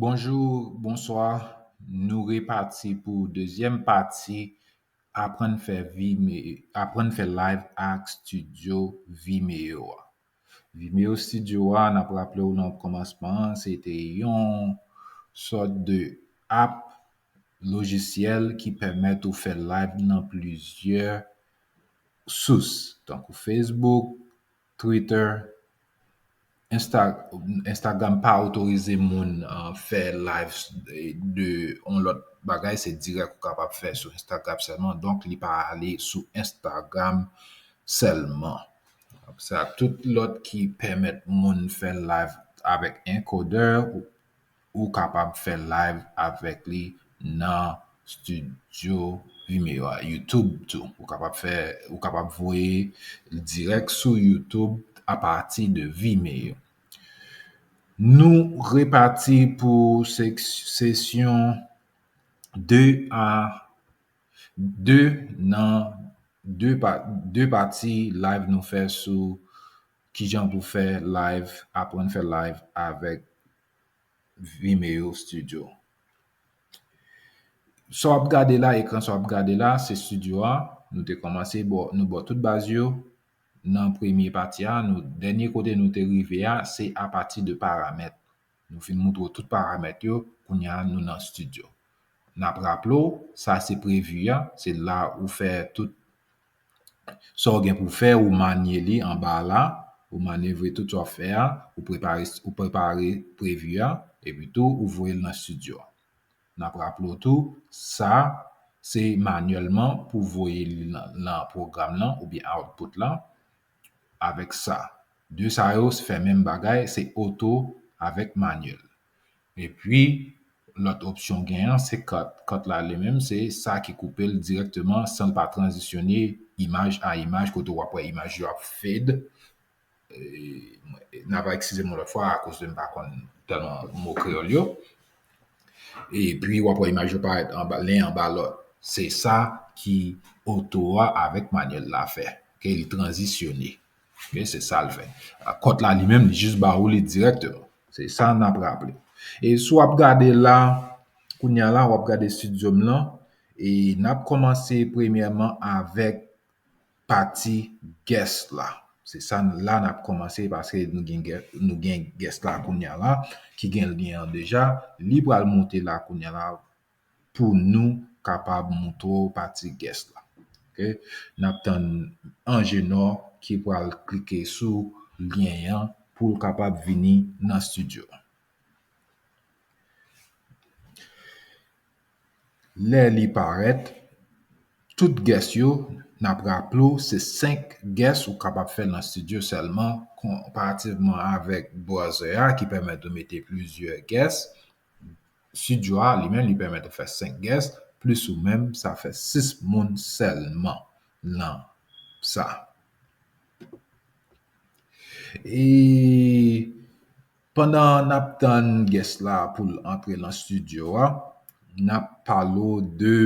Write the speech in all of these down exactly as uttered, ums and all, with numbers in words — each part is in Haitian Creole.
Bonjou, bonswa. Nou repati pou dezyèm pati aprann fè Vime-, aprann fè live ak studio Vimeo a. Vimeo Studio a, n ap raple w nan kòmansman an, se te yon sòt de app lojisyèl ki pèmèt ou fè live nan plizyè sous, tankou Facebook, Twitter, Insta-, Instagram pa otorize moun uh, fè live de yon lòt bagay, se dirèk ou kapab fè sou Instagram sèlman, donk li pa ale sou Instagram sèlman. Sa tout lòt ki pèmèt moun fè live avèk encoder, ou, ou kapab fè live avèk li nan studio Vimeo a, YouTube tou. Ou kapab fè, ou kapab voye dirèk sou YouTube apati de Vimeo. Nou repati pou sesyon de a de nan de, pa, de pati live nou fè sou kijan pou fè live, aprann fè live avèk Vimeo Studio. Sa w ap gade la, ekran sa w ap gade la, se studio a. Nou te kòmanse, bò, nou bò tout baz yo nan premye pati a. Nou, dènye kote nou te rive a, se apati de paramèt. Nou fin moutre w tout paramèt yo, kounye a nou nan studio. N ap raple w, sa se previ a, se la ou fè tout sa w gen pou fè, ou manye li anba la, ou manevre tout sa w ap fè a, ou prepare, ou prepare previ a, epi tou ou voye l nan studio a. N ap raple w tou, sa se manyèlman pou voye li nan, nan pwogram lan oubyen output lan avèk sa. De sa yo fè menm bagay, se oto avèk manyèl. Epi, lòt opsyon gen an, se cut. Cut la li menm, se sa ki koupe l dirèkteman san l pa tranzisyone imaj a imaj, kote w ap wè imaj yo ap fade. E, n ap eskize m yon lòt fwa akoz de m pa konn tèlman mo kreyòl yo. Epi, w ap wè imaj yo parèt anba, len anba lòt. Se sa ki oto a avèk manyèl la fè. Ke li tranzisyone. Ok, se sa l fè. Cut la li menm, li jis ba ou li dirèkteman. Se sa n ap raple. E si w ap gade la, kounye a la, w ap gade studio m lan, e n ap kòmanse premyèman avèk pati guest la. Se sa la n ap kòmanse paske nou gen, nou gen guest la kounye a la, ki gen lyen an deja. Li pral moute la kounye a la pou nou kapab moutre w pati guest la. Ok? N ap tann Angenor ki pral klike sou lyen an pou l kapab vini nan studio. Lè li parèt, tout guest yo, n ap raple w, se senk guest ou kapab fè nan studio sèlman, konparativman avèk browser a ki pèmèt ou mete plizyè guest. Studio a, li menm, li pèmèt ou fè senk guest, plis ou menm, sa fè sis moun sèlman nan sa. E pandan n ap tann guest la pou l antre nan studio a, n ap pale w de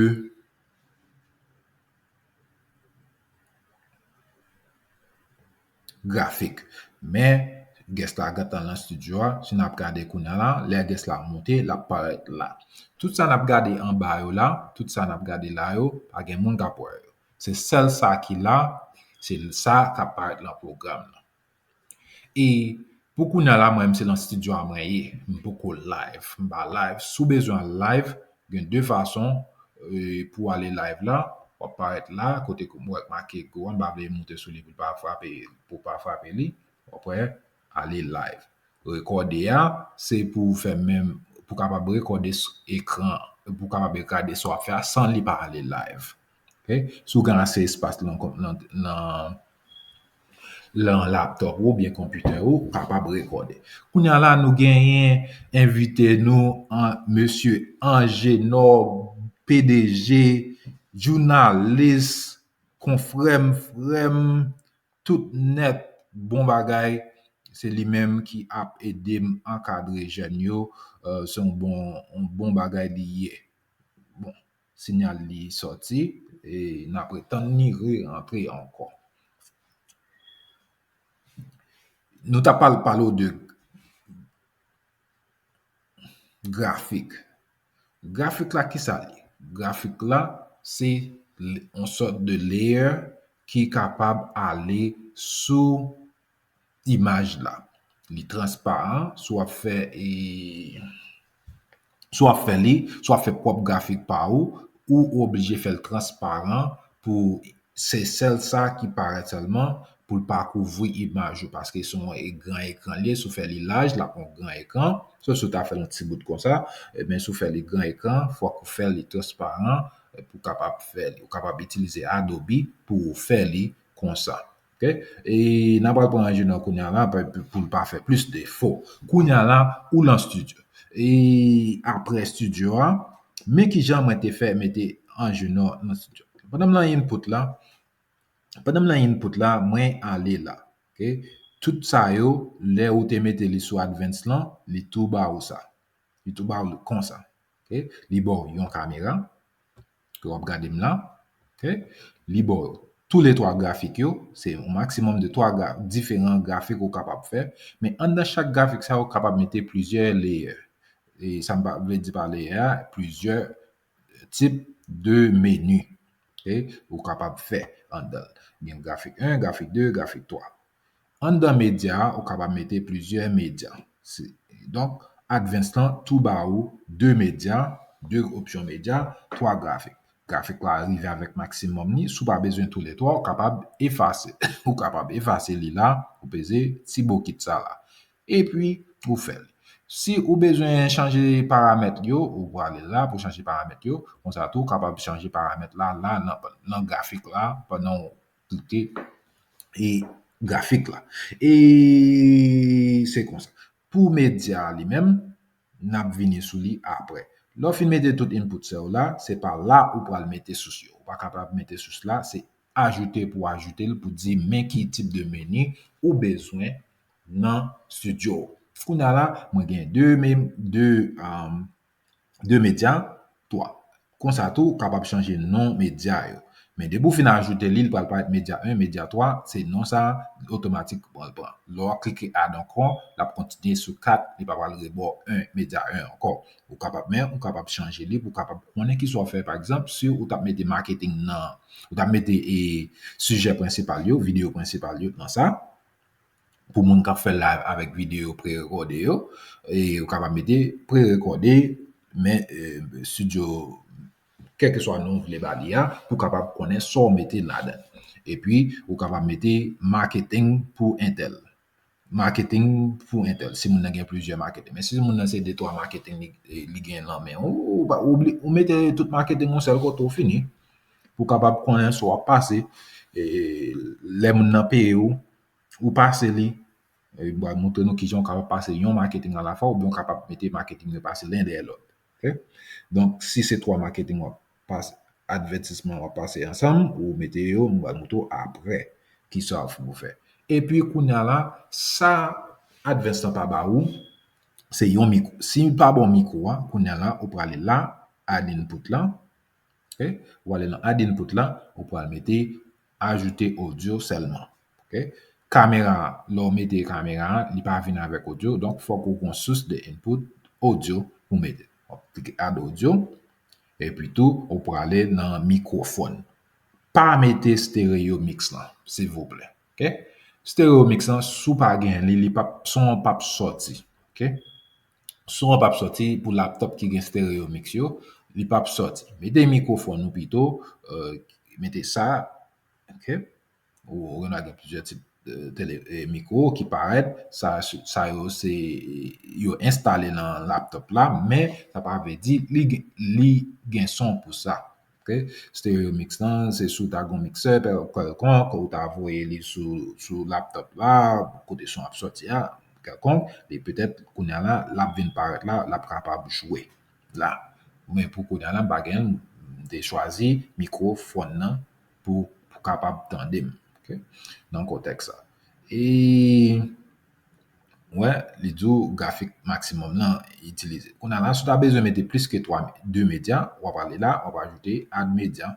grafik. Men, guest la gentan nan studio a, si n ap gade kounye a la, lè guest la moute, l ap parèt la. Tout sa n ap gade anba yo la, tout sa n ap gade la yo, pa gen moun k ap wè yo. Se sèl sa ki la, se sa k ap parèt nan pwogram nan. E pou kounye a la, mwen menm se nan studio a mwen ye. M poko live. M pa live. Si w bezwen al live, gen de fason e, pou ale live la. W ap parèt la, kote ke m wè k make go an, m pa vle moute sou li pou l pa frape, pou pa frape li. W ap wè, ale live. Rekòde a, se pou w fè menm, pou w kapab rekòde ekran, pou w kapab gade sa w ap fè a san li pa ale live. Ok? Si w gen ase espas nan, nan, nan, nan laptop ou oubyen konpitè ou, ou kapab rekòde. Kounye a la, nou genyen envite nou, an, mesye Angenor, P D G, jounalis, konfrè m, frè m, tout nèt, bon bagay. Se li menm ki ap ede m ankadre jèn yo. Euh, se yon bon, yon bon bagay li ye. Bon, siyal li sòti, e n ap retann li re-rantre ankò. Nou t ap pale, pale w de, Grafik. Grafik la, ki sa li? Grafik la, se l-, yon sòt de layer ki kapab ale sou imaj la. Li transparan, si w ap fè, e, si w ap fè li, si w ap fè pwòp grafik pa ou, ou oblije fè l transparan pou se sèl sa ki parèt sèlman pou l pa kouvri imaj ou, paske se yon e-, gran ekran li ye, si w fè li laj, l ap yon gran ekran. So, si w ta fè l yon ti bout konsa, ebyen, si w fè li gran ekran, fòk ou fè li transparan, e, pou w kapab fè li. Ou kapab itilize Adobe pou w fè li konsa. Ok? E n ap al pran Anjinò kounye a la, pou, pou l pa fè plis defo. Kounye a la, ou lan Studio. E apre Studio a, men kijan mwen te fè mete Anjinò nan Studio. Pandan m lan input la, pandan m lan input la, mwen ale la. Ok? Tout sa yo, lè ou te mete li sou Advanced lan, li tou ba ou sa. Li tou ba ou konsa. Ok? Li ba w yon kamera, ke w ap gade m la. Ok? Li ba w tou le twa grafik yo, se yon maksimòm de twa gra-, diferan grafik ou kapab fè. Men anndan chak grafik sa, ou kapab mete plizyè layer. E sa m pa vle di pa layer a, plizyè tip de meni. Ok? Ou kapab fè anndan l. Gen grafik en, grafik de, grafik twa. Anndan medya a, ou kapab mete plizyè medya. Se, donk, Advanced lan tou ba ou de medya, de opsyon medya, twa grafik. Grafik la rive avèk maksimòm li. Si w pa bezwen tou le twa, ou kapab efase. Ou kapab efase li la, ou peze ti bokit sa la. Epi, ou fè l. Si ou bezwen chanje paramèt yo, ou prale la pou chanje paramèt yo. Konsa tou, ou kapab chanje paramèt la, la, nan, nan grafik la, pandan w klike e grafik la. E se konsa. Pou medya a li menm, n ap vini sou li apre. Lè w fin mete tout input sa yo la, se pa la ou pral mete sous yo. Ou pa kapab mete sous la, se ajoute pou ajoute l, pou di men ki tip de meni ou bezwen nan Studio. Kounye a la, mwen gen de me-, de, um, de medya, twa. Konsa tou, ou kapab chanje non medya yo. Men depi w fin ajoute li, li pral parèt medya en, medya twa, se non sa, otomatik pral pran. Lè w klike add ankò, l ap kontinye sou kat, li pa pral rebò en, medya en ankò. Ou kapab, men ou kapab chanje li pou w kapab konnen kisa w ap fè. Pa egzanp, si ou t ap mete marketing nan, ou t ap mete, e, sijè prensipal yo, videyo prensipal yo nan sa, pou moun k ap fè live avèk videyo pre-rekòde yo, e ou kapab mete pre-rekòde, men, e, Studio, kèlkeswa non w vle ba li a, pou w kapab konnen sa w mete ladan. Epi, ou kapab mete marketing pou entèl. Marketing pou entèl, si moun nan gen plizyè marketing. Men si moun nan se de twa marketing li, li gen nan men, ou, ou, ou, ou mete tout marketing yon sèl kote, ou fini. Pou w kapab konnen sa w ap pase, e, lè moun nan peye w, ou pase li, e, m pral montre nou kijan w kapab pase yon marketing alafwa, oubyen w kapab mete marketing yo pase len dèyè lòt. Ok? Donk, si se twa marketing w ap pase, advètisman w ap pase ansanm, ou mete yo, m pral montre w apre kisa w fè. Epi, kounye a la, sa Advanced lan pa ba ou, se yon mikwo. Si l pa ba w mikwo a, kounye a la, ou prale la, add input la, ok? Ou ale nan add input la, ou pral mete ajoute audio sèlman. Ok? Kamera a, lè w mete kamera a, li pa vin avèk audio, donk fòk ou gon sous de input audio pou mete. W ap klike add audio, epi tou, ou prale nan mikwofòn. Pa mete stereo mix lan, silvouplè. Ok? Stereo mix lan, si w pa gen li, li p ap, son an p ap sòti. Ok? Son an p ap sòti pou laptop ki gen stereo mix yo, li p ap sòti. Mete mikwofòn ou pito, euh, mete sa, ok? Ou, ou gen plizyè tip de tele, e, mikwo ki parèt, sa, sa yo se, yo enstale nan laptop la, men sa pa vle di li gen, li gen son pou sa. Ok? Stereo mix lan, se si w ta gon miksè kèlkonk, ou ta voye li sou, sou laptop la, kote son ap sòti a, kèlkonk, e petèt, kounye a la, l ap vin parèt la, l ap kapab jwe la. Men pou kounye a la, m pa gen l, m te chwazi mikwofòn nan pou, pou kapab tande m. Ok? Nan kontèks sa. E, wè, li di w grafik maksimòm lan itilize. Kounye a la, si w ta bezwen mete plis ke twa, de medya, w ap ale la, w ap ajoute add medya.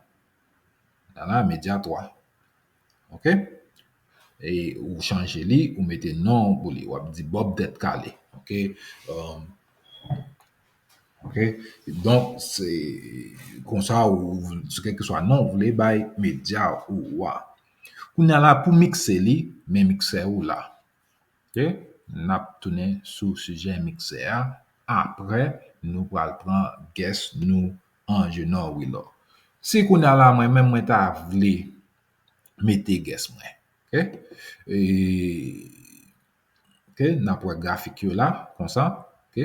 Kounye a la, medya twa. Ok? E ou chanje li, ou mete non pou li. W ap di Bob Tèt Kale. Ok? Um, Ok? Donk, se konsa ou, se kèlkeswa non ou vle bay medya ou a. Kounye a la, pou mikse li, men miksè ou la. Ok? N ap tounen sou sijè miksè a. Apre, nou pral pran guest nou Angenor Willor. Si kounye a la, mwen menm, mwen ta vle mete guest mwen. Ok? E, ok, n ap wè grafik yo la, konsa. Ok?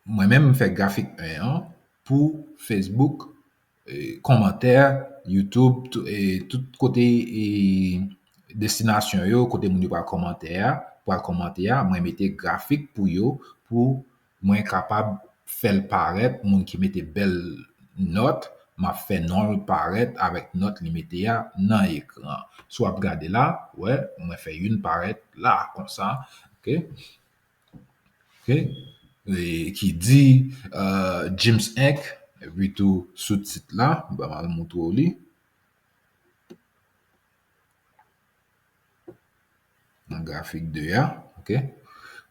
Mwen menm, m fè grafik en an pou Facebook, e, kòmantè, YouTube, tou, e, tout kote, e, destinasyon yo, kote moun yo pral kòmantè a, pral kòmante a, mwen mete grafik pou yo, pou mwen kapab fè l parèt, moun ki mete bèl nòt, m ap fè non l parèt avèk nòt li mete a nan ekran. Si w ap gade la, wè, mwen fè youn parèt la, konsa, ok? Ok? E ki di, euh, James Inc, epi tou sou tit la, ban m al montre w li. Nan grafik de a, ok?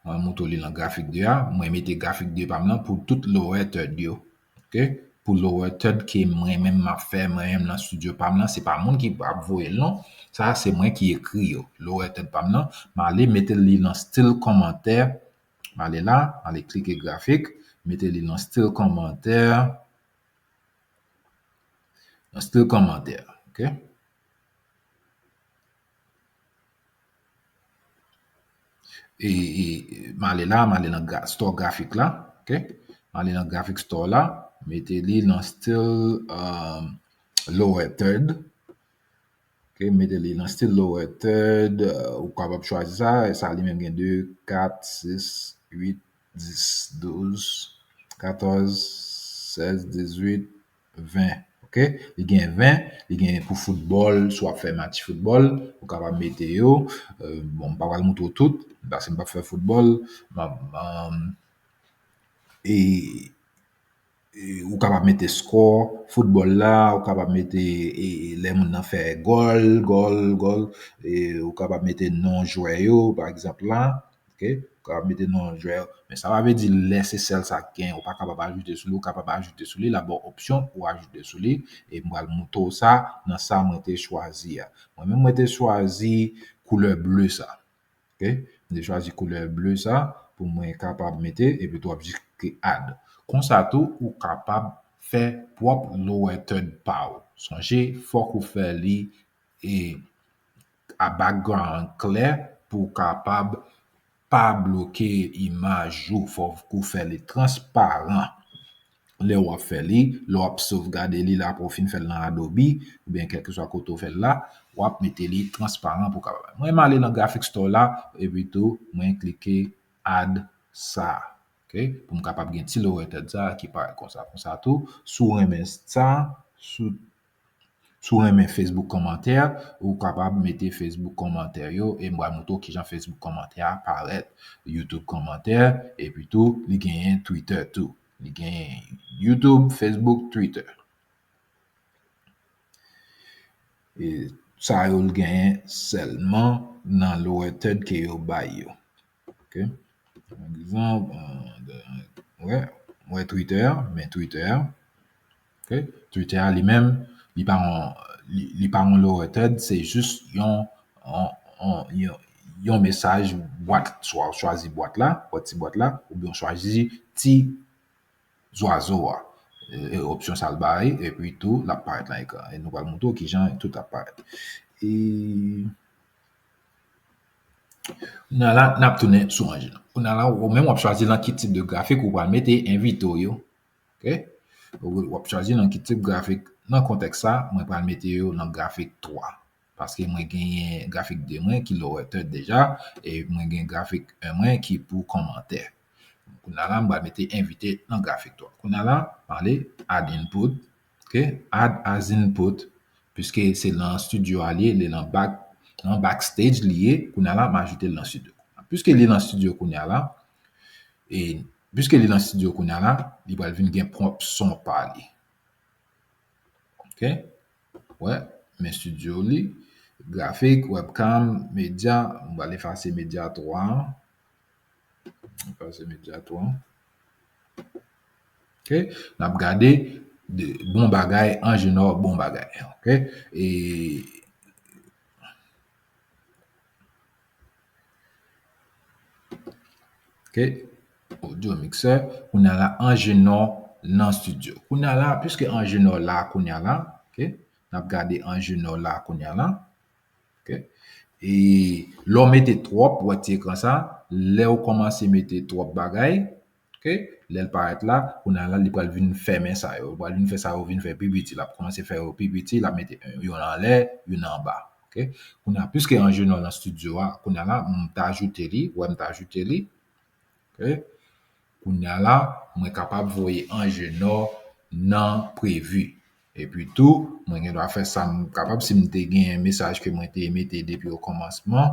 Mwen montre w li nan grafik de a. Mwen mete grafik de pa m nan pou tout lower third yo. Ok? Pou lower third ke mwen menm m ap fè, mwen menm nan studio pa m nan, se pa moun ki ap voye l non. Sa se mwen ki ekri yo. Lower third pa m nan, m ale mete li nan stil kòmantè. M ale la, m ale klike grafik, mete li nan stil kòmantè. Nan stil kòmantè, ok? E, e, m ale la, m ale nan gra-, store grafik la, ok? M ale nan grafik store la, mete li nan stil, euh, lower third. Ok, mete li nan stil lower third, euh, ou kapab chwazi sa, e sa li menm gen de, kat, sis, uit, dis, douz, katòz, sèz, dizuit, ven. Ok? Li gen ven, li gen pou foutbòl, si w ap fè match foutbòl, ou kapab mete yo. Euh, bon, m pa pral montre w tout, paske m p ap fè foutbòl. M ap, um, e, e, ou kapab mete score foutbòl la, ou kapab mete, e, lè moun nan fè gòl, gòl, gòl, e, ou kapab mete non jwè yo, pa egzanp la. Ok? Ou kapab mete non jwè yo. Men sa pa vle di lè se sèl sa k gen, ou pa kapab ajoute sou li, ou kapab ajoute sou li, l ap ba w opsyon pou ajoute sou li, e m pral montre w sa nan sa mwen te chwazi a. Mwen menm mwen te chwazi koulè ble sa. Ok? Mwen te chwazi koulè ble sa pou mwen kapab mete, epi tou w ap jis klike add. Konsa tou, ou kapab fè pwòp lower third pa w. Sonje, fòk ou fè li e a background klè pou w kapab pa bloke imaj ou. Fòk ou fè li transparan. Lè w ap fè li, lè w ap sovgade li la, apre w fin fè l nan Adobe, oubyen kèlkeswa kote w fè l la, w ap mete li transparan pou w kapab. Mwen, m ale nan Graphic Store la, epi tou, mwen klike add sa. Ok? Pou m kapab gen ti lower third sa ki parèt konsa. Konsa tou, si w renmen sa, si w Si w renmen Facebook kòmantè, ou kapab mete Facebook kòmantè yo, e m pral montre w kijan Facebook kòmantè a parèt, YouTube kòmantè, epi tou, li genyen Twitter tou. Li genyen YouTube, Facebook, Twitter. E sa yo l genyen sèlman nan lower third ke yo bay yo. Ok? Pa egzanp, euh, wè, wè Twitter, men Twitter, ok? Twitter a li menm, li pa yon, li, li pa yon lower third, se jis yon, yon, yon, yon, yon mesaj bwat, swa w chwazi bwat la, wè ti bwat la, oubyen w chwazi ti zwazo a. E, e opsyon sa l bay, epi tou, l ap parèt nan ekran. E nou pral montre w kijan tout ap parèt. E Kounye a la, n ap tounen sou Angeline. Kounye a la, ou menm w ap chwazi nan ki tip de grafik ou pral mete envite w yo. Ok? Ou, w ap chwazi nan ki tip grafik. Nan kontèks sa, mwen pral mete yo nan grafik twa. Paske mwen genyen grafik de mwen ki lower third deja, e mwen gen grafik en mwen ki pou kòmantè. Kounye a la, m pral mete envite nan grafik twa. Kounye a la, m ale add input, ok? Add as input, piske se nan studio a li ye, li nan back, nan backstage li ye, kounye a la, m ajoute l nan studio. Piske li nan studio kounye a la, e piske li nan studio kounye a la, li pral vin gen pwòp son pa li. Ok? Wè, men studio li, grafik, webcam, media, m pral efase media twa an. Pase medya tou an. Ok, n ap gade de, bon bagay, Anjenò, bon bagay. Ok, e Ok. Audio mixer. Kounye a la, Anjenò nan estidyo. Kounye a la, piske Anjenò la, kounye a la, ok, n ap gade Anjenò la, kounye a la. Ok. E lè w mete twòp, ou wè ti ekran sa, lè w kòmanse mete twòp bagay, ok, lè l parèt la, kounye a la, li pral vin fèmen sa yo. Li pral vin fè sa yo vin fè pi piti. L ap kòmanse fè yo pi piti, l ap mete yon anlè, yon anba. Ok. Kounye a, piske Anjenò nan estidyo a, kounye a la, m ta ajoute li, wè m ta ajoute li. Ok. Kounye a la, mwen kapab voye Anjenò nan previ. Epi tou, mwen gen dwa fè sa m kapab si m te gen mesaj ke mwen te mete depi okòmansman.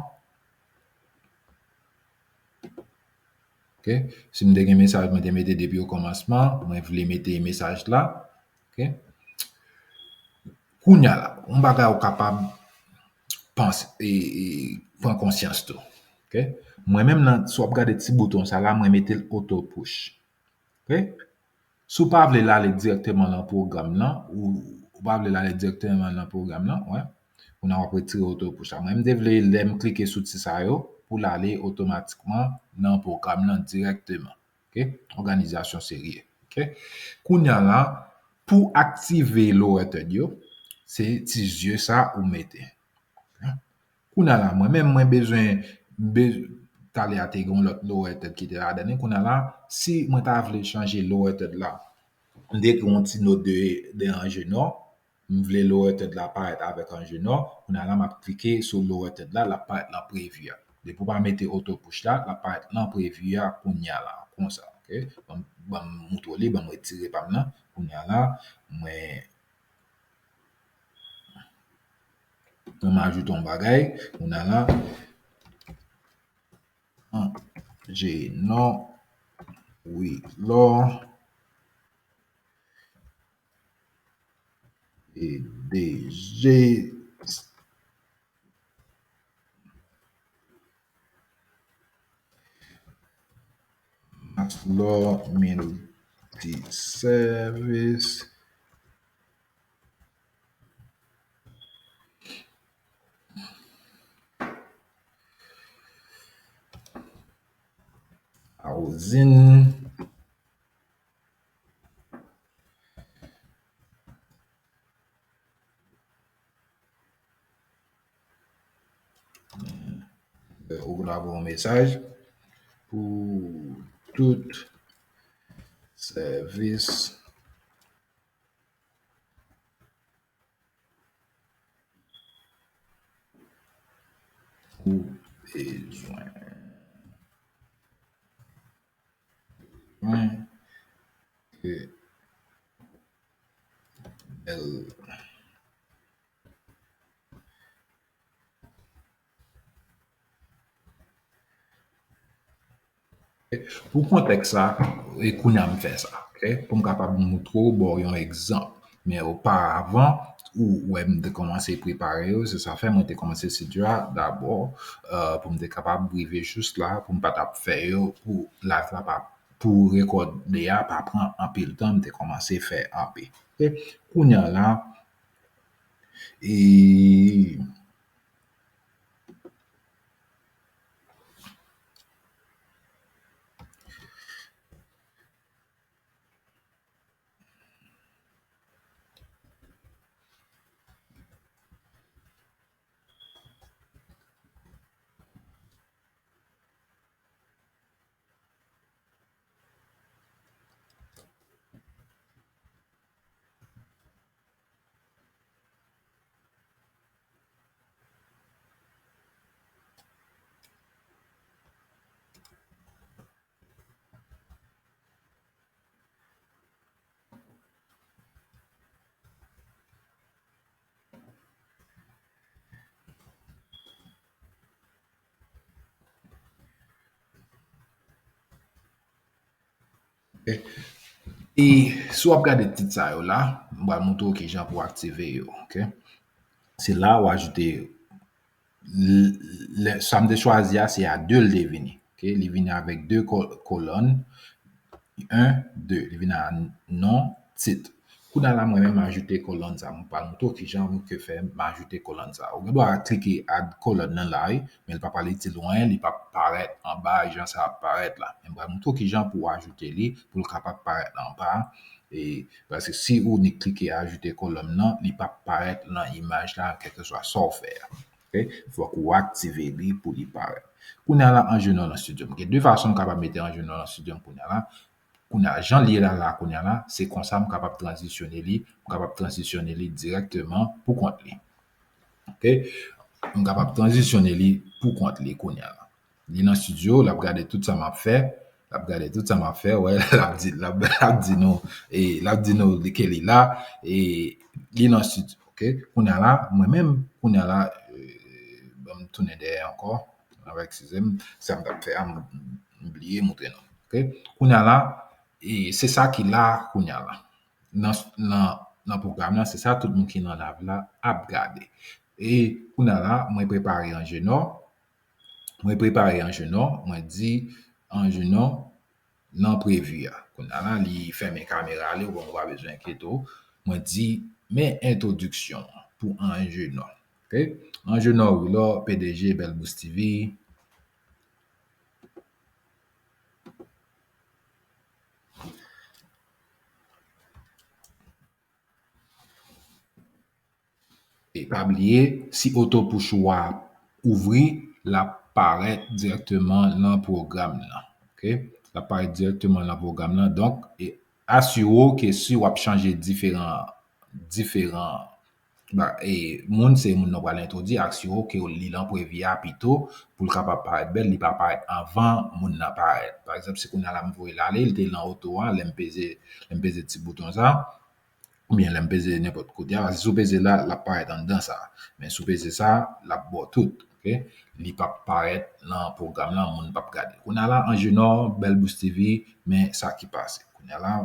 Ok. Si m te gen mesaj mwen te mete depi okòmansman, mwen vle mete mesaj la. Ok. Kounye a la, yon bagay ou kapab panse, e, e, pran konsyans tou. Ok. Mwen menm nan, si w ap gade ti bouton sa la, mwen mete l auto push. Ok. Si w pa vle l ale dirèkteman nan pwogram nan, ou, ou pa vle l ale dirèkteman nan pwogram nan, wè. Kounye a w ap retire auto push la. Mwen, m te vle lè m klike sou ti sa yo, pou l ale otomatikman nan pwogram nan dirèkteman. Ok? Òganizasyon serye. Ok? Kounye a la, pou aktive lower third yo, se ti zye sa ou mete. Kounye a la, mwen menm, mwen bezwen, be-, talè a te gen yon lòt lower third ki te ladan li. Kounye a la, si mwen ta vle chanje lower third la, m te ekri yon ti not de, de Anjenò, m vle lower third la parèt avèk Anjenò. Kounye a la, m ap klike sou lower third la, l ap parèt nan previ a. Depi w pa mete auto push la, l ap parèt nan previ a kounye a la, konsa, ok? Ban m, ban m moutre w li, ban m retire pa m nan. Kounye a la, mwen, mwen ajoute yon bagay, kounye a la, Anjenò, Wilò, e D G, Maslò Multiservice, Housing. Ou ka voye yon mesaj pou tout sèvis ou bezwen. Mwen ke bèl. Pou kontèks sa, e kounye a m fè sa, ok? Pou m kapab moutre w, ba w yon egzanp. Men oparavan, ou wè m te kòmanse prepare yo, se sa fè mwen te kòmanse sityo a dabò, euh, pou m te kapab rive jis la, pou m pa t ap fè yo, pou live la pa, pou rekòde a pa pran anpil tan, m te kòmanse fè anpil. Ok? Kounye a la, e E si w ap gade tit sa yo la, m pral montre w kijan pou w aktive yo, ok? Se la w ajoute l-, lè, sa m te chwazi a, se a de l te vini, ok? E li vini avèk de ko- kolòn, en, de, li vin a non, tit. Kounye a la, mwen menm, m ajoute kolòn sa. Mwen pral montre w kijan ke fè m ajoute kolòn sa. Ou gen dwa klike add column nan la, wi, men li pa pral itil ou anyen, li p ap parèt anba jan sa ap parèt la. Men m pral montre w kijan pou w ajoute li, pou l kapab parèt anba. E, paske si ou ni klike ajoute kolòn nan, li p ap parèt nan imaj la, kèlkeswa sa w fè a. Ok? Fòk ou aktive li pou li parèt. Kounye a la, Anjeno nan Studio. M gen de fason m kapab mete Anjeno nan Studio m kounye a la. Kounye a, jan l ye la, la, kounye a la, se konsa m kapab tranzisyone li, m kapab tranzisyone li dirèkteman pou kont li. Ok? M kapab tranzisyone li pou kont li kounye a la. Li nan studio, l ap gade tout sa m ap fè, l ap gade tout sa m ap fè, wè, l ap di, l ap, l ap di nou, e, l ap di nou ke li la, e, li nan studio, ok? Kounye a la, mwen menm, kounye a la, e, ban m tounen dèyè ankò, avèk, eskize m, sa m t ap fè a, m, m bliye montre nou, ok? Kounye a la, e, se sa ki la, kounye a la. Nan, nan, nan pwogram nan, se sa tout moun ki nan live la ap gade. E kounye a la, mwen prepare Anjeno, mwen prepare Anjeno, mwen di Anjeno nan previ a. Kounye a la, li fèmen kamera li, ou pa bezwen enkyete w. Mwen di, men entwodiksyon an pou Anjeno. Ok? Anjeno Wilor, P D G Bèl Bous T V. E pa bliye, si oto pouch ou a ouvri, l ap parèt dirèkteman nan pwogram nan. Ok? L ap parèt dirèkteman nan pwogram nan. Donk, e, asire w ke si w ap chanje diferan, diferan, ba, e, moun, se moun nan w pral entwodui, asire w ke li nan previ a pito pou l kapab parèt bèl, li pa parèt anvan moun nan parèt. Pa egzanp, si kounye a la m voye l ale, li te nan oto a, lè m peze, lè m peze ti bouton sa, oubyen lè m peze nenpòt kote a, paske si w peze la, l ap parèt anndan sa. Men si w peze sa, l ap ba w tout, ok? Li p ap parèt nan pwogram lan, moun p ap gade. Kounye a la, Anjenò, Bèl Bous T V, men sa ki pase. Kounye a la,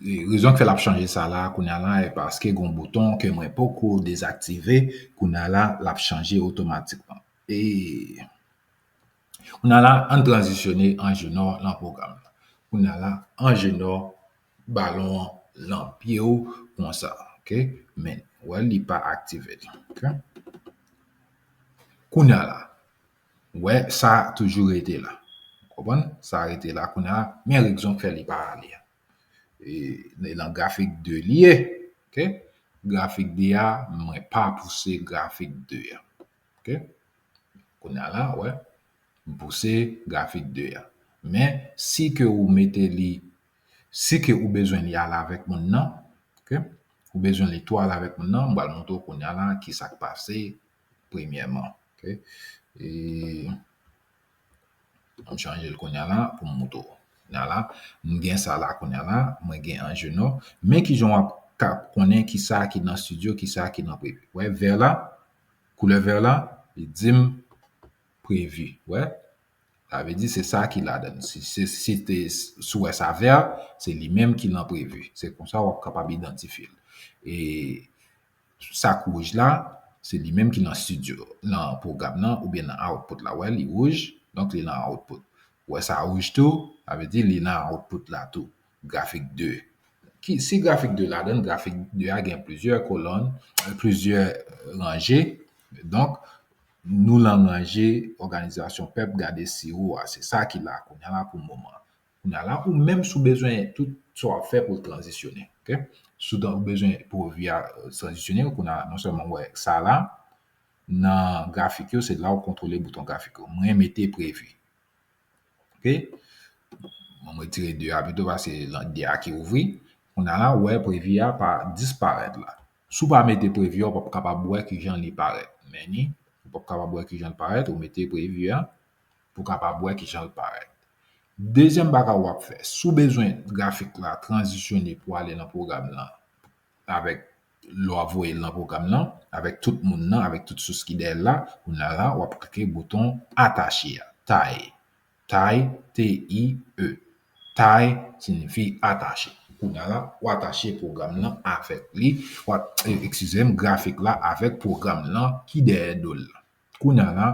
Rezon ki fè l ap chanje sa la, kounye a la, e paske gon bouton ke mwen poko dezaktive, kounye a la, l ap chanje otomatikman. E Kounye a la, ann tranzisyone Anjenò nan pwogram nan. Kounye a la, Anjenò, balon an lan pye w konsa, ok? Men, wè, li pa aktive li, ok? Kounye a la, wè, sa toujou rete la. Konprann? Sa rete la kounye a la, men rezon k fè li pa ale a. E, e nan grafik de li ye, ok? Grafik de a, mwen pa pouse grafik de a, ok? Kounye a la, wè, m pouse grafik de a. Men, si ke ou mete li, si ke ou bezwen li ale avèk moun nan, ok? Ou bezwen li tou ale avèk moun nan, m pral montre w kounye a la ki sa k pase premyèman, ok? E, m chanje l kounye a la pou m montre w. Kounye a la, m gen sa la kounye a la, mwen gen Anjenò. Men kijan w ap ka konnen ki sa ki nan estidyo, ki sa ki nan previ. Wè, vè la, koulè vè la, li di m previ. Wè, sa vle di se sa ki ladan l. Si, si, si te, si w wè sa vè, se li menm ki nan previ. Se konsa w ap kapab idantifye l. E sa k wouj la, se li menm ki nan estidyo, nan pwogram nan, oubyen nan output la. Wè, li wouj, donk li nan output. Wè sa wouj tou, sa vle di li nan output la tou. Grafik de. Ki, si grafik de ladan l, grafik de a gen plizyè kolòn, plizyè ranje. Donk, nou nan ranje òganizasyon pèp, gade si ou a, se sa ki la kounye a la pou moman. Kounye a la, ou menm si w bezwen tout sa w ap fè pou l tranzisyone, ok? Si w bezwen previ a, euh, tranzisyone, kounye a la, non sèlman w wè sa la, nan grafik yo, se la w kontwole bouton grafik yo. Mwen mete previ. Ok? Bon, mwen retire de a pito paske de a ki ouvri. Kounye a la, ou wè previ a pa disparèt la. Si w pa mete previ a, ou p ap kapab wè kijan li parèt. Men ni, ou p ap kapab wè kijan l parèt, ou mete previ a. pou w kapab wè kijan l parèt. Dezyèm bagay w ap fè, si w bezwen grafik la tranzisyone pou ale nan pwogram lan, avèk lè w ap voye l nan pwogram lan, avèk tout moun nan, avèk tout sous ki dèyè l la, kounye a la, w ap klike bouton atache a, tie. Tie, T I E. Tie siyifi atache. Kounye a la, w atache pwogram lan avèk li, w a, e, eskize m, grafik la avèk pwogram lan ki dèyè do l la. Kounye a la,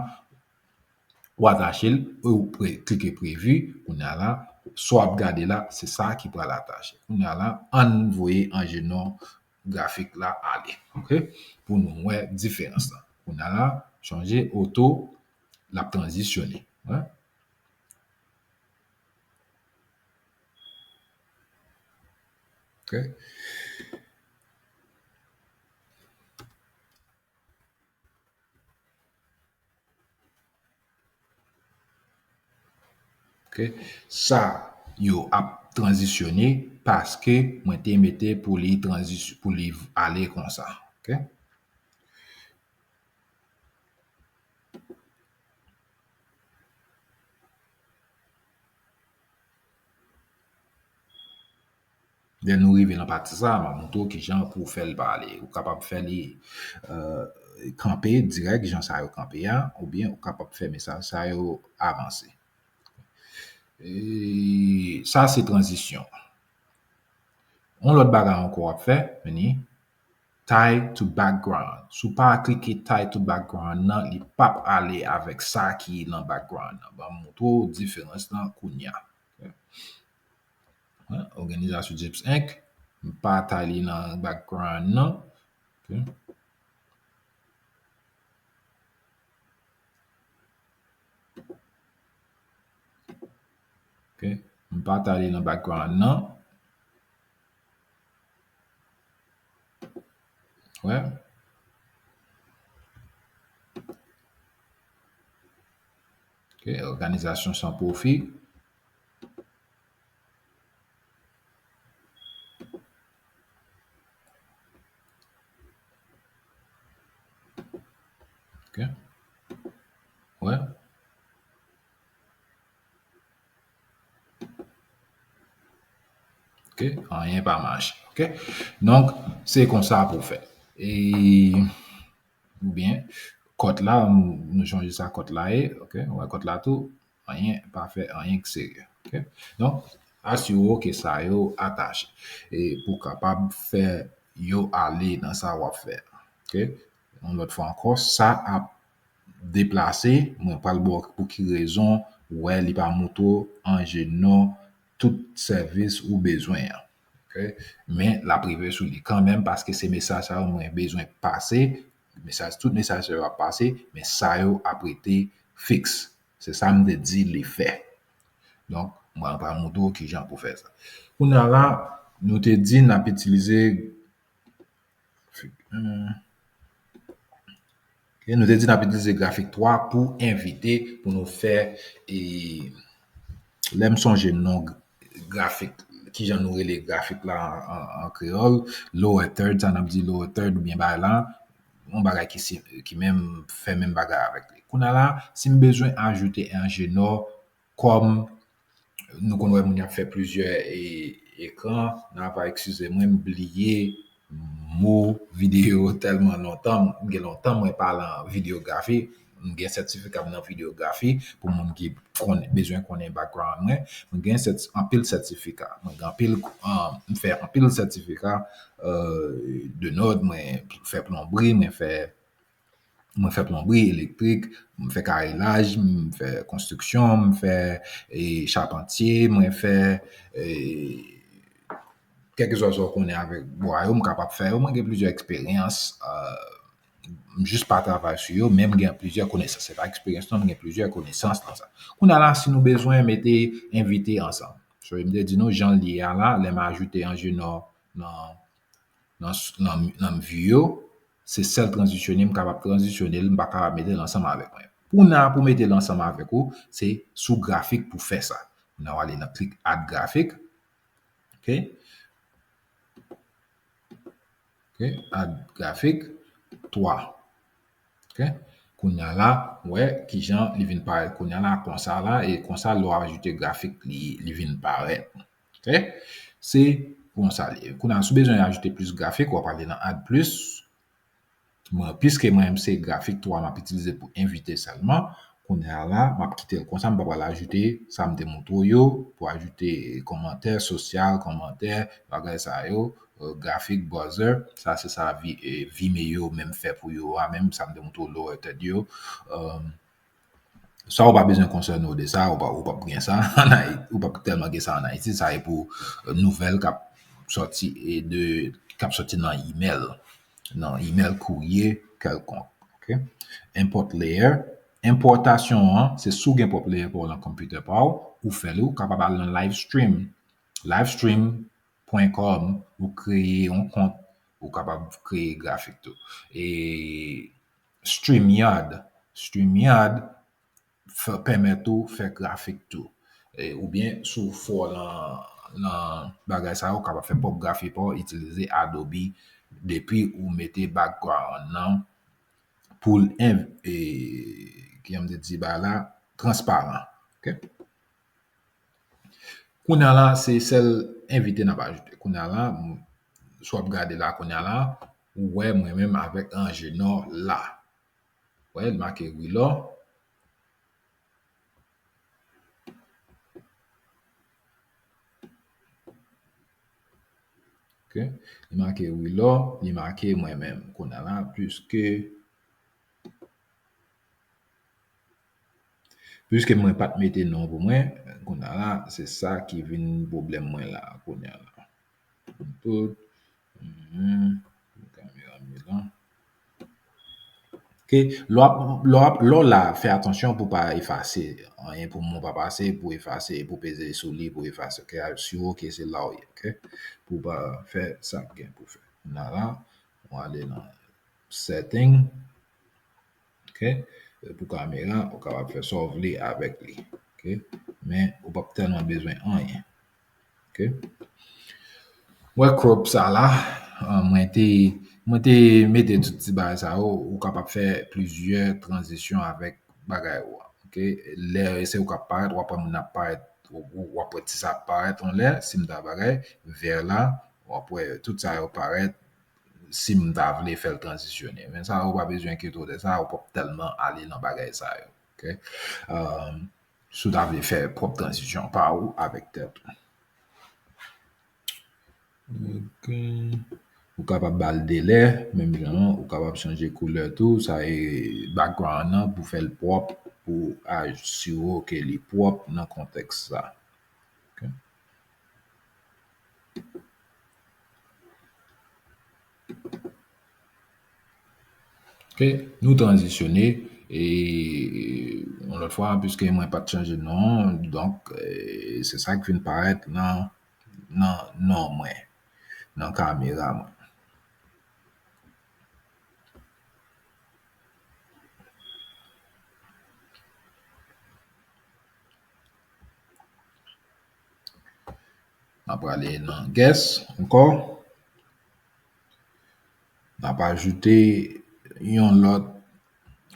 w atache l, ou pre, klike previ. Kounye a la, sa w ap gade la, se sa ki pral atache. Kounye a la, ann voye Angenon grafik la ale. Oke? Pou nou wè diferans lan. Kounye a la, chanje oto, l ap tranzisyone. Wi. Oke? Oke? Sa yo ap tranzisyone paske mwen te mete pou li tranzis-, pou li ale konsa. Oke? Lè nou rive nan pati sa a, m ap montre w kijan pou w fè l pale. Ou kapab fè li, euh, kanpe dirèk, jan sa yo kanpe a, oubyen ou kapab fè mesaj sa yo avanse. E sa se tranzisyon. Yon lòt bagay ankò w ap fè, vini, tie to background. Si w pa klike tie to background nan, li p ap ale avèk sa ki nan background nan. Ban m montre w diferans lan kounye a. Hein, òganizasyon Gips Inc. M pa tie li nan background nan. Ok. Ok. M pa tie li nan background nan. Wè. Ok, òganizasyon san pwofi. Ok. Wè. Ok, anyen pa mache. Ok? Donk, se konsa pou fè. E, oubyen, kòt la, nou, nou chanje sa kòt la ye. Ok? Wè kòt la tou, anyen pa fè, anyen k serye. Ok? Donk, asire w ke sa yo atache. E pou w kapab fè yo ale nan sa w ap fè. Ok? Yon lòt fwa ankò, sa ap deplase, mwen pral ba w pou ki rezon, ou wè li pa montre w an jenon tout sèvis ou bezwen an. Ok? Men l ap rive sou li kanmenm paske se mesaj sa yo mwen bezwen pase, mesaj, tout mesaj sa yo ap pase, men sa yo ap rete fiks. Se sa m te di li fè. Donk, mwen pral montre w kijan pou fè sa. Kounye a la, nou te di n ap itilize Ok, nou te di n ap itilize grafik twa pou envite, pou nou fè, e, lè m sonje non g-, grafik, kijan nou rele grafik la an, an, an kreyòl, lower third, sa n ap di lower third oubyen bagay la, yon bagay ki si-, ki menm fè menm bagay avèk li. Kounye a la, si m bezwen ajoute enjenè kòm nou konn wè moun y ap fè plizyè e-, ekran, n a pa eskize mwen, m bliye mo videyo tèlman lontan, m gen lontan mwen pa lan videyografi, m gen sètifika m nan videyografi, pou moun ki konn, bezwen konnen background mwen, mwen gen sèti-, anpil sètifika, mwen gen anpil, um, m fè anpil sètifika, euh, de nòd, mwen fè plonbri, mwen fè mwen fè plonbri, elektrik, mwen fè karelaj, mwen fè konstriksyon, mwen fè, e, chapantye, mwen fè, e, kèlkeswa sa w konnen avèk bwa yo, mwen kapab fè yo. Mwen gen plizyè eksperyans, e, mwen jis pa travay sou yo, men mwen gen plizyè konesans. Se pa eksperyans non, mwen gen plizyè konesans nan sa. Kounye a la, si nou bezwen mete envite ansanm. So, mwen te di nou, jan l ye a la, lè m ajoute anjenè nan, nan, nan, nan view yo, se sèl tranzisyone m kapab tranzisyone l, m pa kapab mete l ansanm avèk mwen. Pou n a, pou mete l ansanm avèk ou, se sou grafik pou fè sa. N a ale nan klik add grafik. Ok. Ok, add grafik twa. Ok. Kounye a la, wè kijan li vin parèt kounye a la, konsa la, e konsa lè w ajoute grafik, li, li vin parèt. Ok? Se konsa li ye. Kounye a, si w bezwen ajoute plis grafik, w ap ale nan add plus. Mwen, piske mwen menm se grafik twa m ap itilize pou envite sèlman, kounye a la, m ap kite l konsa, m pa pral ajoute sa m te montre w yo, pou ajoute kòmantè sosyal, kòmantè, bagay sa yo, euh, grafik, buzzer, sa se sa Vi-, eh, Vimeo menm fè pou yo a, menm sa m te montre w lower third yo. Euh, sa ou pa bezwen konsène w de sa, ou pa, ou p ap gen sa ann Ayiti, ou p ap tèlman gen sa ann Ayiti, sa e pou, euh, nouvèl k ap sòti e de, k ap sòti nan email, nan email, kourye kèlkonk. Ok? Import layer. Enpòtasyon an, se si w gen pwòp layer pa w nan computer pa w, ou fè l, ou kapab al nan Livestream. Livestream point com, ou kreye yon kont, ou kapab kreye grafik tou. E StreamYard, StreamYard fè, pèmèt ou fè grafik tou. E, oubyen, si w fò nan, nan bagay sa yo, ou kapab fè pwòp grafik pa w, itilize Adobe depi ou mete background nan pou l en-, e, kijan m te di bagay la, transparan. Ok? Kounye a la, se sèl envite n ap ajoute. Kounye a la, m-, si w ap gade la, kounye a la, ou wè mwen menm avèk Angenor la. Wè, l make Wilor. Ok? Li make Wilor, li make mwen menm. Kounye a la, piske, piske mwen pa t mete non pou mwen, kounye a la, se sa ki vin pwoblèm mwen la, kounye a la. Tout. Mhm. Kamera Milan. Ok, lè w ap, lè w ap, lè w la, fè atansyon pou w pa efase anyen, pou mo pa pase, pou efase, pou peze sou li, pou efase. Ok, asire w ke se la w ye, ok? Pou w pa fè sa k gen pou fè. Kounye a la, w ale nan setting, ok? Pou kamera, ou kapab fè sa w vle avèk li, ok? Men, ou p ap tèlman bezwen anyen. Ok. Wè crop sa la, ah, mwen te, mwen te mete tout ti bagay sa yo, ou kapab fè plizyè tranzisyon avèk bagay ou a. Ok. Lè se ou k ap parèt, w ap wè moun ap parèt, w, w, w ap wè ti sa ap parèt anlè, si m ta bagay, vè la, w ap wè tout sa yo parèt, si m ta vle fè l tranzisyone. Men sa, ou pa bezwen enkyete w de sa, ou p ap tèlman ale nan bagay sa yo. Ok. Euh, si w ta vle fè pwòp tranzisyon pa ou avèk tèt ou. Ok. Ou kapab ba l delè, menm jan an, ou kapab chanje koulè tou, sa e background nan pou fè l pwòp, pou asire w ke li pwòp nan kontèks sa. Ok. Ok, nou tranzisyone, e, yon lòt fwa, piske mwen pa t chanje non, donk, e, se sa k vin parèt nan, nan non mwen, nan kamera mwen. N a prale nan guest ankò. N ap ajoute yon lòt,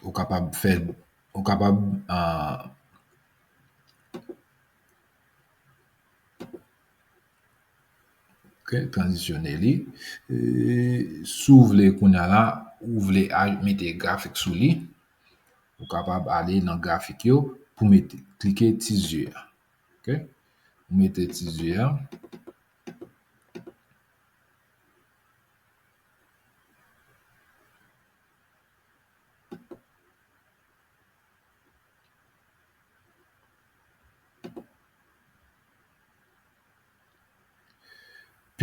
ou kapab fè, ou kapab, ah, ok, tranzisyone li. E, si w vle kounye a la, ou vle a-, mete grafik sou li, ou kapab ale nan grafik yo pou mete, klike ti zye a. Ok? Ou mete ti zye a.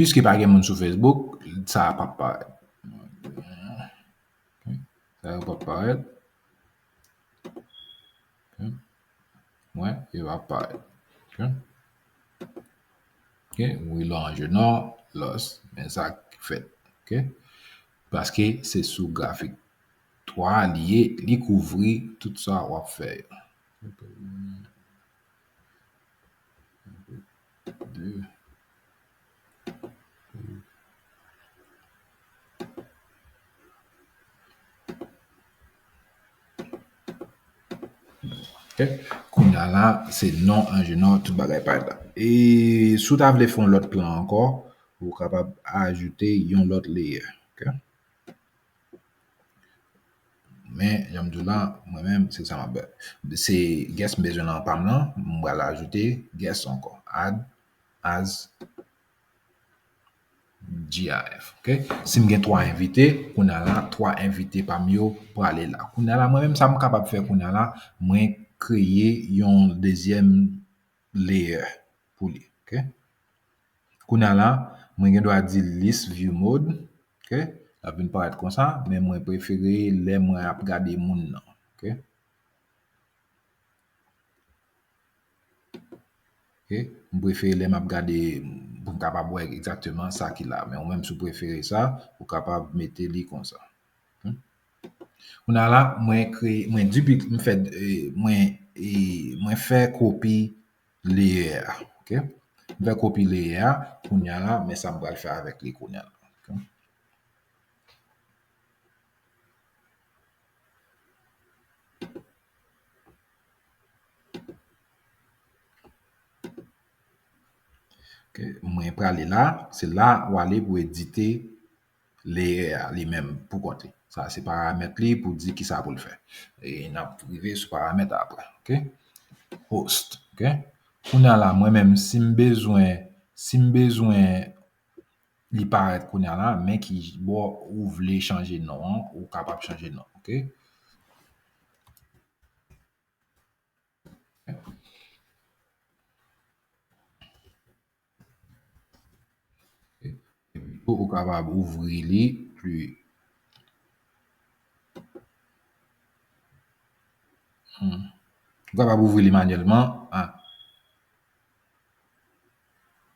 Piske pa gen moun sou Facebook, sa a p ap parèt. Ok. Sa yo p ap parèt. Ok. Mwen, yo p ap parèt. Ok. Ok, Wilor Angenor, lost. Men sa k fèt. Ok. Paske se sou grafik twa li ye, li kouvri tout sa w ap fè yo. De. Ok? Kounye a la, se non an jenon, tout bagay parèt la. E si w ta vle fè yon lòt plan ankò, ou kapab ajoute yon lòt layer. Ok? Men, jan m di w la, mwen menm, se sa m ap fè. Se guest m bezwen nan pa m lan, m pral ajoute guest ankò. Add as GIF. Ok? Si m gen twa envite, kounye a la, twa envite pa m yo prale la. Kounye a la, mwen menm, sa m kapab fè kounye a la, mwen kreye yon dezyèm layer pou li. Ok? Kounye a la, mwen gen dwa di list view mode. Ok? L ap vin parèt konsa, men mwen prefere lè mwen ap gade moun nan. Ok? Ok? M prefere lè m ap gade pou m kapab wè egzakteman sa ki la. Men ou menm, si w prefere sa, ou kapab mete li konsa. Ok? Kounye a la, mwen kreye, mwen duplik-, m fè, eh, mwen, eh, mwen fè kopi layer a. Ok? M fè kopi layer a, kounye a la, men sa m pral fè avèk li kounye a la. Ok? Ok, mwen prale la, se la w ale pou edite layer a li menm pou kont li. Sa se paramèt li pou di kisa pou l fè. E n ap rive sou paramèt apre. Ok? Host. Ok? Kounye a la, mwen menm, si m bezwen, si m bezwen li parèt kounye a la, men ki bò ou vle chanje non an, ou kapab chanje non. Ok? Epi tou, ou kapab ouvri li pli. Hmm. Ou kapab ouvri li manyèlman. Ah.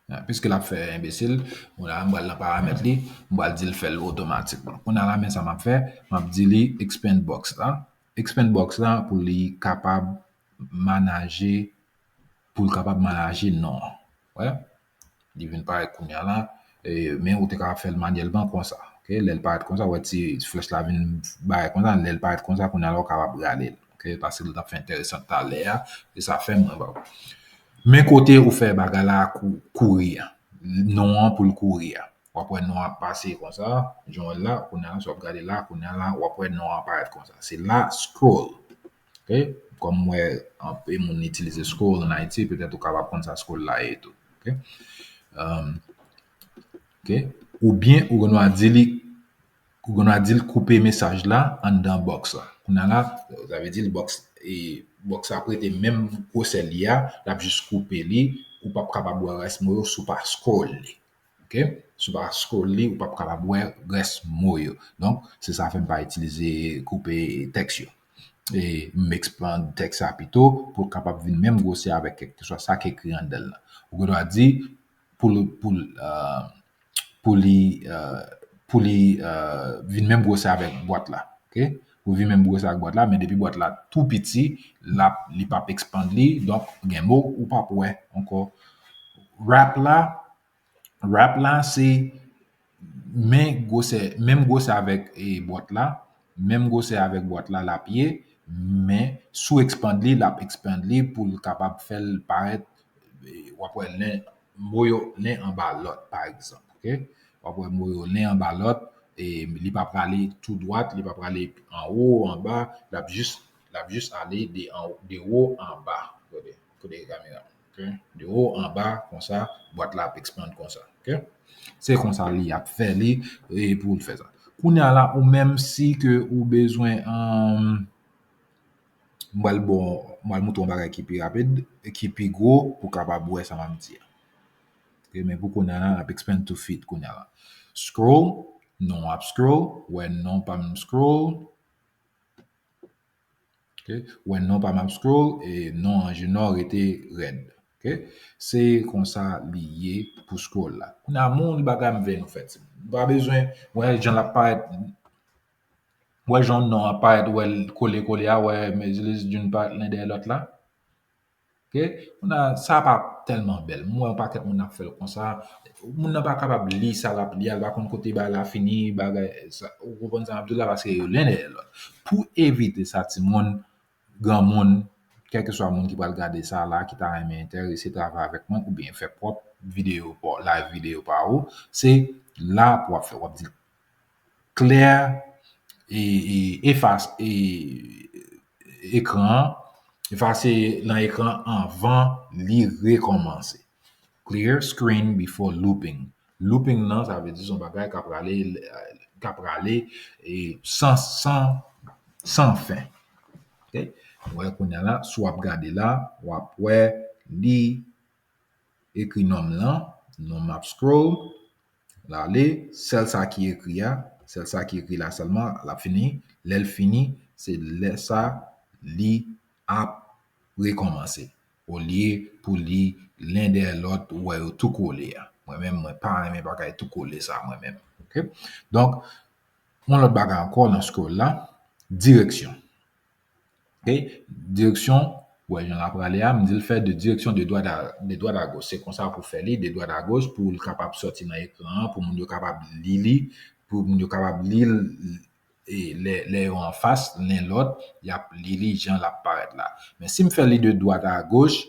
Ah, piske l ap fè enbesil, kounye a m pral nan paramèt li, m pral di l fè l otomatikman. Kounye a la, men sa m ap fè, m ap di li expand box la. Expand box la pou li kapab manaje, pou l kapab manaje non an. Wè? Li vin parèt kounye a la, e, men ou te kapab fè l manyèlman konsa. Ok? Lè l parèt konsa, wè ti flèch la vin bay konsa, lè l parèt konsa, kounye a la ou kapab rale l. Ok? Paske l t ap fè enteresan talè a, e sa fè mwen ba w. Men kote ou fè bagay la kou-, kouri a. Non an pou l kouri a. W ap wè non an ap pase konsa, jan w wè l la, kounye a la, si w ap gade la, kounye a la, w ap wè non an ap parèt konsa. Se la scroll. Ok? Kòm m wè anpil moun itilize scroll ann Ayiti, petèt ou kapab konn sa scroll la ye tou. Ok? Um, ok? Oubyen ou gen dwa di li, ou gen dwa di l koupe mesaj la anndan box la. Kounye a la, sa vle di l box, e box la ap rete menm gwosè li a, l ap jis koupe li, ou p ap kapab wè rès mo yo si w pa scroll li. Ok? Si w pa scroll li, ou p ap kapab wè rès mo yo. Donk, se sa fè m pa itilize koupe tèks yo. E m expand tèks sa pito pou l kapab vin menm gwosè avèk kèlkeswa sa k ekri anndan l lan. Ou gen dwa di pou l, pou l, euh, pou li, euh, pou li, euh, vin menm gwosè avèk bwat la. Ok? Pou vin menm gwosè avèk bwat la, men depi bwat la tou piti, l ap, li p ap expand li, donk gen mo ou p ap wè ankò. Wrap la, Wrap la, se men gwosè, menm gwosè avèk, e, bwat la, menm gwosè avèk bwat la l ap ye, men si w expand li, l ap expand li pou l kapab fè l parèt, e, w ap wè len, mo yo len anba lòt, pa egzanp, ok? W ap wè mo yo len anba lòt, e, li pa prale tou dwat, li pa prale anwo, anba, l ap jis, l ap jis ale de an-, de wo anba. Kote, kote kamera? Ok? De wo anba, konsa, bwat la ap expand konsa. Ok? Se konsa li ap fè li, e pou l fè sa. Kounye a la, ou menm si ke ou bezwen, um, m pral bon, m pral moutre yon bagay ki pi rapid, ki pi gwo, pou kapab wè sa m ap di a. Ok? Men pou kounye a la, n ap expand to fit kounye a la. Scroll, non ap scroll, wè non pa m scroll. Ok? Wè non pa m ap scroll, e non an jenon rete rèd. Ok? Se konsa li ye pou scroll la. Kounye a, moun bagay m vle nou fè timoun. Nou pa bezwen, wè jan l ap parèt, wè jan non ap parèt, wè l kole kole a, wè, men, youn parèt len dèyè lòt la. Ok? Kounye a, sa pa tèlman bèl. M wè yon pakèt moun ap fè l konsa. Moun nan pa kapab li sa l ap li a, l pa konn kote bagay la fini, bagay sa. Ou konprann sa m ap di w la, paske yo len dèyè lòt. Pou evite sa, timoun, granmoun, ok? kèlkeswa moun ki pral gade sa la, ki ta renmen enterese travay avèk mwen, oubyen fè pwòp videyo pa w, live videyo pa ou, se la pou w ap fè. W ap di clear, e, e, efase, e, ekran an, efase nan ekran anvan li rekòmanse. Clear screen before looping. Looping nan, sa vle di se yon bagay k ap rale, k ap rale, e, san, san, san fen. Ok? Ou wè kounye a la, si w ap gade la, w ap wè li ekri non m lan, non m ap scroll, l ale, sèl sa ki ekri a, sèl sa ki ekri la sèlman, l ap fini. Lè l fini, se lè sa li ap rekòmanse. Olye pou li len dèyè lòt, ou wè yo tou kole a. Mwen menm, mwen pa renmen bagay tou kole sa, mwen menm. Ok? Donk, yon lòt bagay ankò nan scroll la, direksyon. Ok? Direksyon, ou wè jan l ap prale a, m di l fè de direksyon de dwat a, de dwat a goch. Se konsa pou fè li, de dwat a goch, pou l kapab sòti nan ekran an, pou moun yo kapab li li, pou moun yo kapab li l, e lè, lè yo anfas len lòt, y ap li li jan l ap parèt la. Men si m fè li de dwat a goch,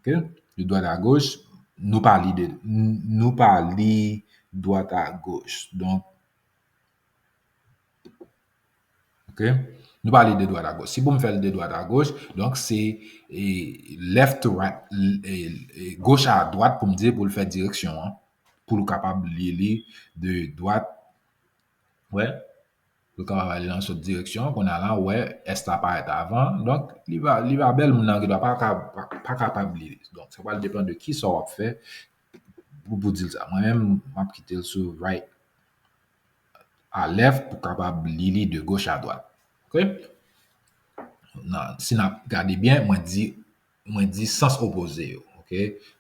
ok? De dwat a goch, nou pa li de, nou pa li dwat a goch. Donk, ok? Nou pa li de dwat a goch. Si pou m fè l de dwat a goch, donk se, e, left to right, e, e, goch a dwat pou m di pou l fè direksyon an, pou l kapab li li de dwat, wè, pou l kapab ale nan sòt direksyon. Kounye a la, wè, S la parèt avan. Donk, li pa, li pa bèl, moun nan gendwa pa ka, pa, pa kapab li li. Donk, sa pral depann de kisa w ap fè pou, pou di l sa. Mwen menm, m ap kite l sou right a left pou kapab li li de goch a dwat. Ok? Nan, si n ap gade byen, mwen di, mwen di sans opoze yo. Ok?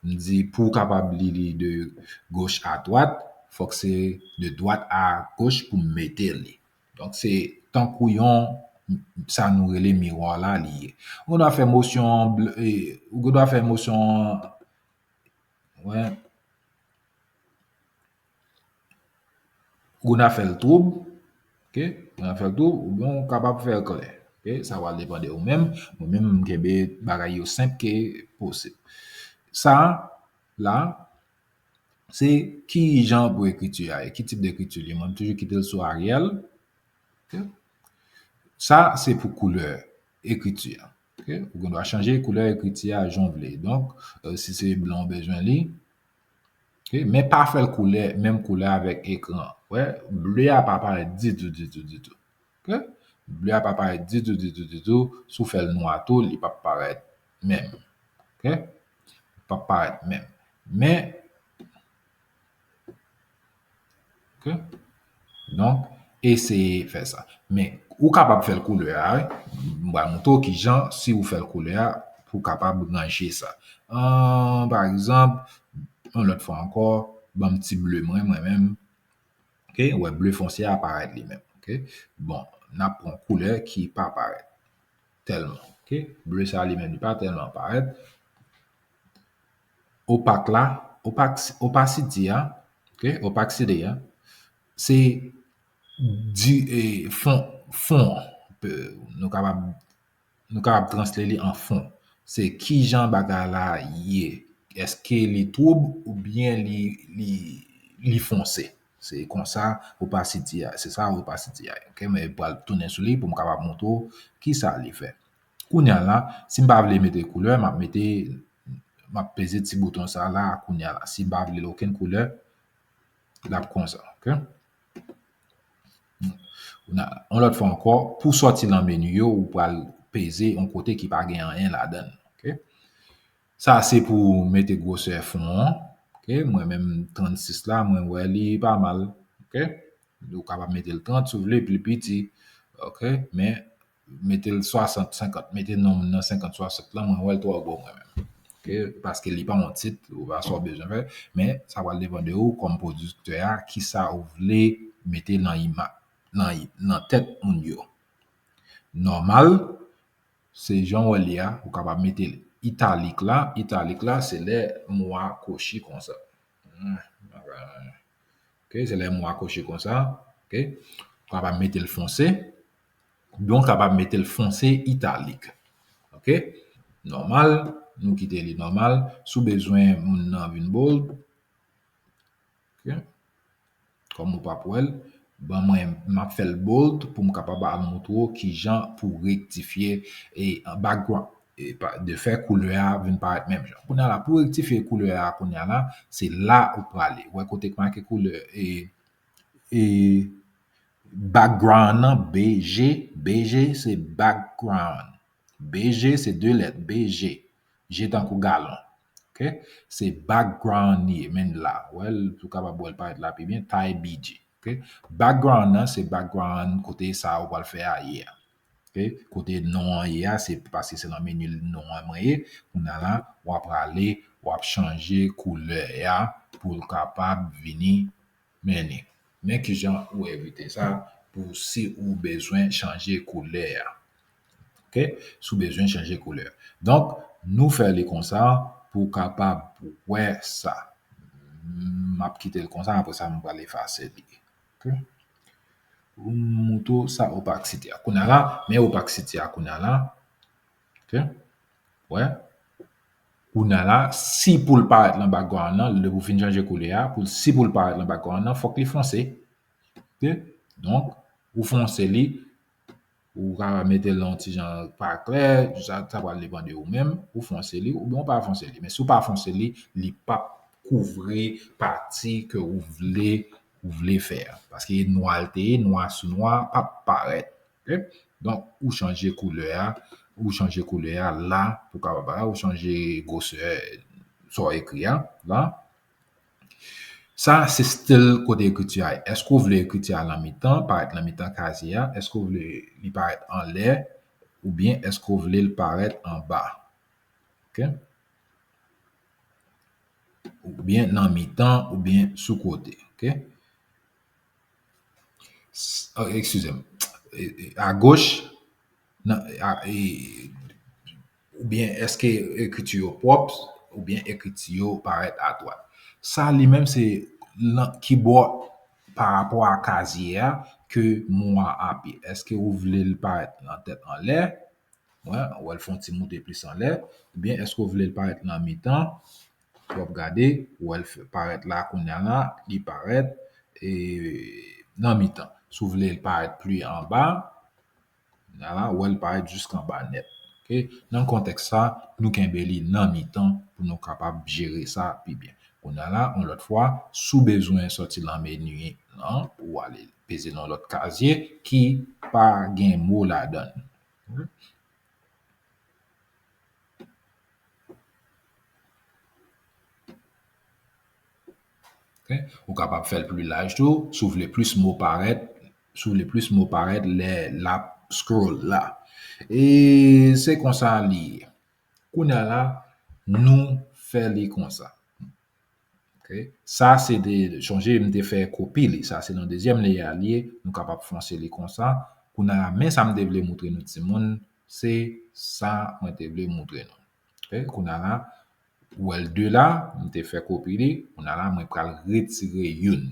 M di pou w kapab li li de goch a dwat, fòk se de dwat a goch pou m mete li. Donk, se tankou yon, sa nou rele miwa la, li ye. Ou gendwa fè mosyon, e, ou gendwa fè mosyon, wè, ou gendwa fè l twoub, ok? Ou gendwa fè l twoub, oubyen ou kapab fè l klè. Ok? Sa va depann de ou menm. Mwen menm, m kenbe bagay yo senp ke posib. Sa la, se ki jan pou ekriti a ye, ki tip de ekriti li ye. Mwen, m toujou kite l sou Arial. Ok? Sa, se pou koulè ekriti a. Ok? Ou gen dwa chanje koulè ekriti a jan w vle. Donk, e, si se blan ou bezwen li, ok? Men pa fè l koulè, menm koulè avèk ekran. Wè, ble a pa parèt ditou, ditou, ditou. Ok? Ble a pa parèt ditou, ditou, ditou. Si w fè l nwa tou, li p ap parèt menm. Ok? Li p ap parèt menm. Men, ok? Donk, eseye fè sa. Men, ou kapab fè l koulè a, wi. M pral montre w kijan, si ou fè l koulè a, pou w kapab ranje sa. Ahn, pa egzanp, yon lòt fwa ankò, ban m ti ble mwen, mwen menm. Ok, ou wè ble fonse a parèt li menm. Ok, bon, n ap pran koulè ki pa parèt tèlman. Ok, ble sa li menm li pa tèlman parèt. Opak la, opak, opacity a, ok, opacity a, se di, e, fon, fon an. Pe-, nou kapab nou kapab translate li an fon. Se kijan bagay la ye. Èske li twoub oubyen li, li, li fonse? Se konsa opacity a, se sa opacity a ye. Ok, mwen pral tounen sou li pou m kapab montre w kisa li fè. Kounye a la, si m pa vle mete koulè, m ap mete, m ap peze ti bouton sa la kounye a la. Si m pa vle okenn koulè, l ap konsa. Ok? Yon lòt fwa ankò, pou sòti nan meni yo, ou pral peze yon kote ki pa gen anyen ladan l. Ok? Sa se pou mete gwosè fon an. Ok? Mwen menm trannsis la, mwen wè li pa mal. Ok? Ou kapab mete l trant si w vle, pli piti. Ok? Men mete l swasant, senkant. Mete nonm nan senkant, swasant lan, mwen wè l twò gwo mwen menm. Ok? Paske li pa yon tit, ou pa sa w bezwen fè. Men sa pral depann de ou kòm pwodiktè a, kisa ou vle mete nan ima-, nan, nan tèt moun yo. Nòmal, se jan w wè li a, ou kapab mete l italik la. Italik la, se lè mo a kwochi konsa. Hmm, ok, se lè mo a kwochi konsa. Ok? Ou kapab mete l fonse. Oubyen ou kapab mete l fonse italik. Ok? nòmal, nou kite li nòmal. Si w bezwen moun nan vin bold, ok, kòm ou p ap wè l, ban mwen, m ap fè l bold pou m kapab al montre w kijan pou rektifye e background, e pa, de fè koulè a vin parèt menm jan. Kounye a la, pou rektifye koulè a, kounye a la, se la ou prale. Wè kote k make koulè e, e background nan, B G, B G se background. B G se de lèt, B G. G tankou galon. Ok? Se background li ye, men la. Wè l, ou kapab wè l parèt la pi byen, tay B G. Ok? Background nan, se background kote sa ou pral fè a ye a. Ok? Kote non an ye a, se paske se nan meni non an mwen ye. Kounye a la, w ap prale, w ap chanje koulè a pou l kapab vini meni. Men kijan ou evite sa pou si ou bezwen chanje koulè a. Ok? Si w bezwen chanje koulè. Donk, nou fè li konsa pou w kapab wè sa. M ap kite l konsa, apre sa, m pral efase li. Ok? Pou m montre w sa opaksite a. Kounye a la, men opaksite a kounye a la. Ok? Wè. Kounye a la, si pou l parèt nan background nan, lè ou fin chanje koulè a, pou, si pou l parèt nan background nan, fòk li fonse. Ok? Donk, ou fonse li, ou ka mete l yon ti jan pa klè, sa, sa pral depann de ou menm, ou fonse li, oubyen ou pa fonse li. Men si ou pa fonse li, li p ap kouvri pati ke ou vle, ou vle fè a. Paske nwa l te ye, nwa sou nwa p ap parèt. Ok? Donk, ou chanje koulè a, ou chanje koulè a la, pou kapab la, ou chanje gwosè sa w ekri a, la. Sa, se stil kote ekriti a ye. Èske w vle ekriti a nan mitan, parèt nan mitan kazye a? Èske w vle li parèt anlè? Oubyen èske w vle l parèt anba? Ok? Oubyen nan mitan, oubyen sou kote. Ok? S-, oh, excusez-moi. E, e, agoch, nan, a, e, oubyen èske ekriti yo pwòp, oubyen ekriti yo parèt adwat. Sa li menm se nan kibò pa rapò a kazye a ke mo a ape. Èske ou vle l parèt nan tèt anlè? Wè, ou wè l fè yon ti moute plis anlè. Oubyen èske ou vle l parèt nan mitan? W ap gade, ou wè l fè, parèt la kounye a la, li parèt, e, nan mitan. Si w vle l parèt pli anba, kounye a la, ou wè l parèt jiskanba nèt. Ok? Nan kontèks sa, nou kenbe li nan mitan pou nou kapab jere sa pi byen. Kounye a la, yon lòt fwa, si w bezwen sòti nan meni an, ou ale peze nan lòt kazye ki pa gen mo ladan l. Ok? Ok? Ou kapab fè l pli laj tou, si w vle plis mo parèt, si w vle plis mo parèt lè l ap scroll la. E se konsa li ye. Kounye a la, nou fè li konsa. Ok? Sa se de, sonje m te fè kopi li. Sa se nan dezyèm layer li ye. Nou kapab fonse li konsa. Kounye a la, men sa m te vle moutre nou timoun, se sa mwen te vle moutre nou. Ok? Kounye a la, ou wè l de la, m te fè kopi li. Kounye a la, mwen pral retire youn.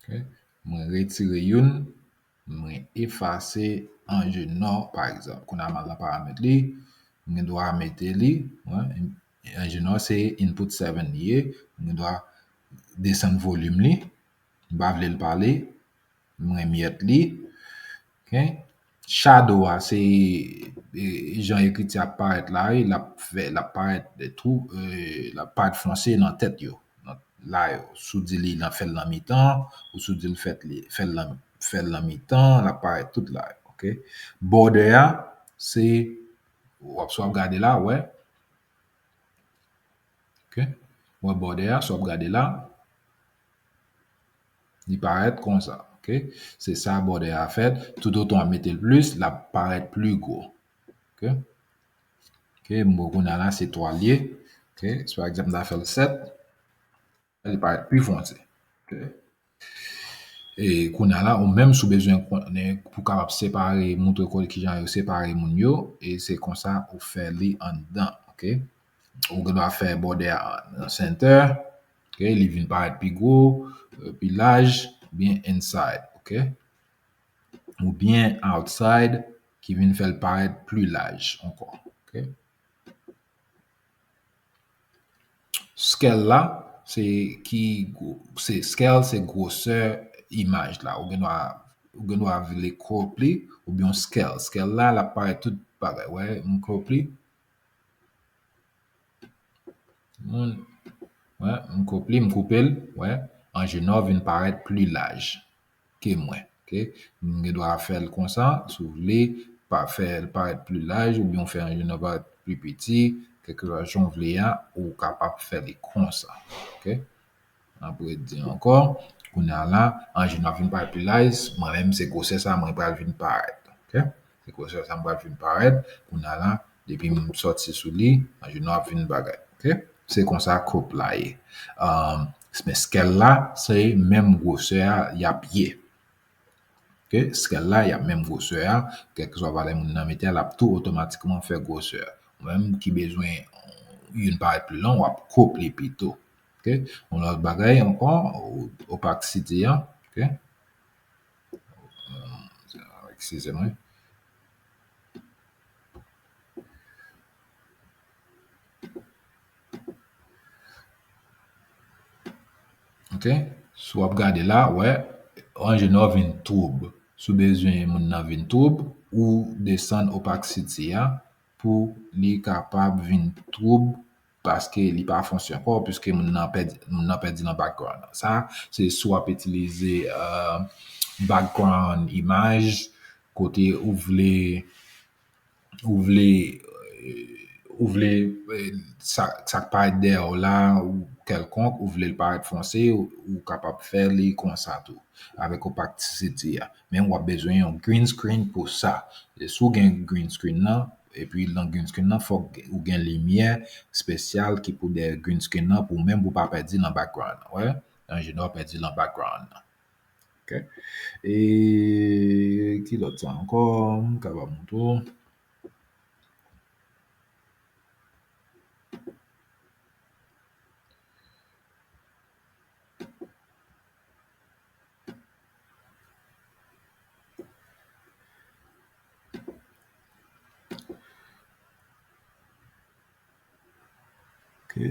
Ok? Mwen retire youn, mwen efase Anjenò, pa egzanp. Kounye a m al nan paramèt li, m gen dwa mete li, wi, Anjenò se input seven li ye, m gen dwa desann volim li, m pa vle l pale, mwen myèt li. Ok? Shadow a, se, e, jan ekriti a ap parèt la, wi, l ap fè, l ap parèt tou, e, l ap parèt fonse nan tèt yo. Nan, la yo, si w di li nan, fè l nan mitan, ou si w di l fè l, fè l nan, fè l nan mitan, l ap parèt tout la yo, ok? Border a, se, w ap, si w ap gade la, wè. Ok? Wè border a, si w ap gade la, li parèt konsa, ok? Se sa border a fèt, toutotan w ap mete l plis, l ap parèt pli gwo. Ok? Ok, m wè kounye a la, se twa l ye. Ok, si pa egzanp, m ta fè l sèt, li parèt pi fonse. Ok? E kounye a la, ou menm si w bezwen konnen pou kapab separe, montre kò kijan yo separe moun yo, e se konsa ou fè li anndan, ok? Ou gen dwa fè border a nan center, ok? Li vin parèt pi gwo, pi laj, oubyen inside, ok? Oubyen outside, ki vin fè l parèt pli laj ankò, ok? Scale la, se ki gwo-, se scale, se gwosè imaj la. Ou gen dwa, ou gen dwa vle crop li, oubyen scale. Scale la, l ap parèt tout bagay. Wè, m crop li. Moun, wè, m crop li, m koupe l, wè. Anjenò vin parèt pli laj ke mwen, ok? M gen dwa fè l konsa, si w vle, pa fè l parèt pli laj, oubyen w fè anjenò parèt pli piti, kèlkeswa jan w vle a, ou kapab fè li konsa, ok? Apre di ankò, kounye a la, anjenò vin parèt pli laj, mwen menm se gwosè sa mwen pral vin parèt, ok? Se gwosè sa mwen pral vin parèt, kounye a la, depi m sòti sou li, anjenò ap vin bagay, ok? Se konsa crop la ye. Um, men scale la, se menm gwosè a y ap ye. Ok, scale la, y ap menm gwosè a, kèlkeswa valè moun nan mete a, l ap tou otomatikman fè gwosè a. Ou menm ki bezwen youn parèt pli long, w ap crop li pito. Ok, yon lòt bagay ankò, o-, opacity a, ok. Eskize mwen. Ok? Si w ap gade la, wè, anjenò vin twoub. Si w bezwen moun nan vin twoub, ou desann opacity a pou li kapab vin twoub paske li pa fonse ankò, piske moun nan pèdi, moun nan pèdi nan background. Sa, se si w ap itilize, euh, background imaj, kote ou vle, ou vle, euh, ou vle, euh, sa, sa k parèt dèyè w la, ou kèlkonk, ou vle l parèt fonse, ou, ou kapab fè li konsa tou, avèk opacity a. Men w ap bezwen yon green screen pou sa. E si w gen green screen nan, epi nan green screen nan, fòk ou gen limyè espesyal ki pou dèyè green screen nan pou menm pou pa pèdi nan background nan. Wè, anjenò pèdi nan background nan. Ok. E ki lòt sa ankò? M kapab montre w. Ok.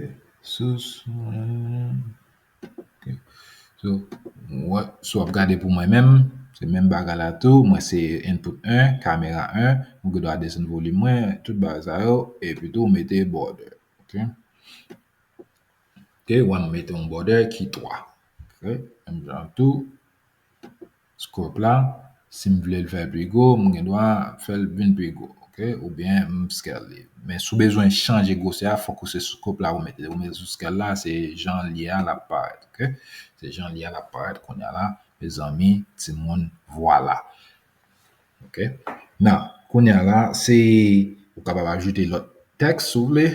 So, so, ok. So, wè, si w ap gade pou mwen menm, se menm bagay la tou. Mwen se input en, kamera en, mwen gen dwa desann volim mwen, tout bagay sa yo, epi tou mete border. Ok. Ok, w ap mete yon border ki twa. Ok, menm jan tou, crop la, si m vle l fè pi gwo, m gen dwa fè l vin pi gwo. Ok, oubyen m scale li. Men si w bezwen chanje gwosè a, fòk ou se sou crop la ou mete. Ou mete sou scale la, se jan l ye a, l ap parèt. Ok, se jan l ye a, l ap parèt kounye a la. Mezanmi, timoun, vwala. Ok, nan, kounye a la, se, ou kapab ajoute lòt tèks si w vle.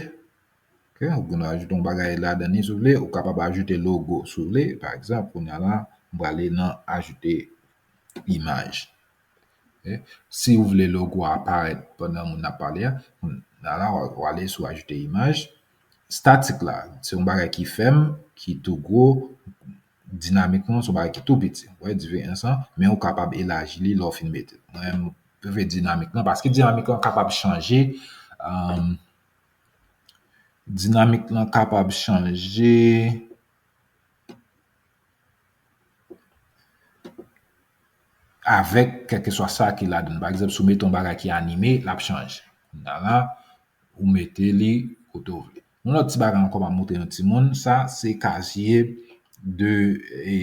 Ok, ou gen dwa ajoute yon bagay ladan li si w vle, ou kapab ajoute logo si w vle. Pa egzanp, kounye a la, m prale nan ajoute imaj. Ok, si w vle logo a aparèt pandan moun ap pale a, kounye a la, w ale sou ajoute imaj. Statik la, se yon bagay ki fèm, ki tou gwo. Dinamik lan, se yon bagay ki tou piti. Ou wè diferans lan, men ou kapab elaji li lè w fin mete l. Mwen, m prefere dinamik lan, paske dinamik lan kapab chanje, um, Dinamik lan kapab chanje avèk kèlkeswa sa ki ladan l. Pa egzanp, si w mete yon bagay ki anime, l ap chanje. Kounye a la, ou mete li kote w vle. Yon lòt ti bagay ankò m ap montre yon timoun, sa se kazye de, e,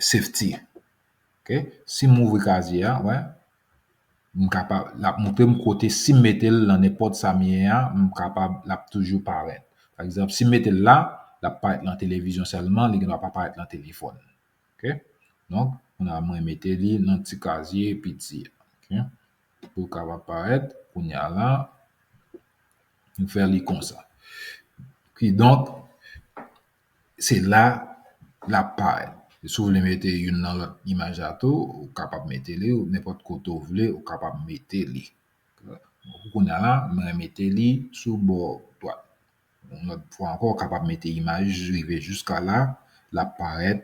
safety. Ok? Si m ouvri kazye a, wè, m kapab, l ap montre m kote si m mete l nan nenpòt sa m ye a, m kapab, l ap toujou parèt. Pa egzanp, si m mete l la, l ap parèt nan televizyon sèlman, li gen dwa pa parèt nan telefòn. Ok? Donk, kounye a mwen mete li nan ti kazye piti a. Ok? Pou l kapab parèt, kounye a la, m fè li konsa. Kidonk, se la l ap parèt. Si w vle mete youn nan lòt imaj la tou, ou kapab mete li, ou nenpòt kote w vle, ou kapab mete li. Kounye a la, mwen mete li sou bò dwat. Yon lòt fwa ankò, ou kapab mete imaj rive jiska la, l ap parèt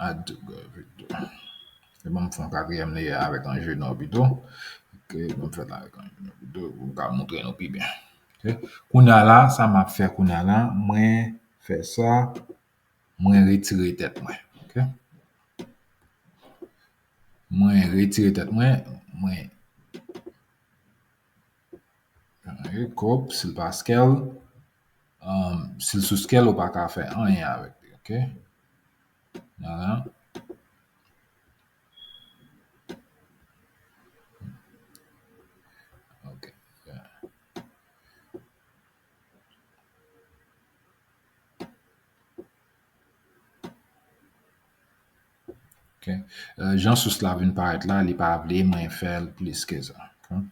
Add to Go Video. E ban m fè yon katriyèm layer avèk Angenor pito. Ok, ban m fè l avèk Angenor pito pou m ka montre nou pi byen. Ok. Kounye a la, sa m ap fè kounye a la, mwen fè sa, mwen retire tèt mwen. Ok. Mwen retire tèt mwen, mwen Ok, crop, si l pa scale, um, si l sou scale, ou pa ka fè anyen avèk li, ok? Voilà. Ok, yeah. Ok. Euh, jan sous la vin parèt la, li pa vle mwen fè l plis ke sa. Ok.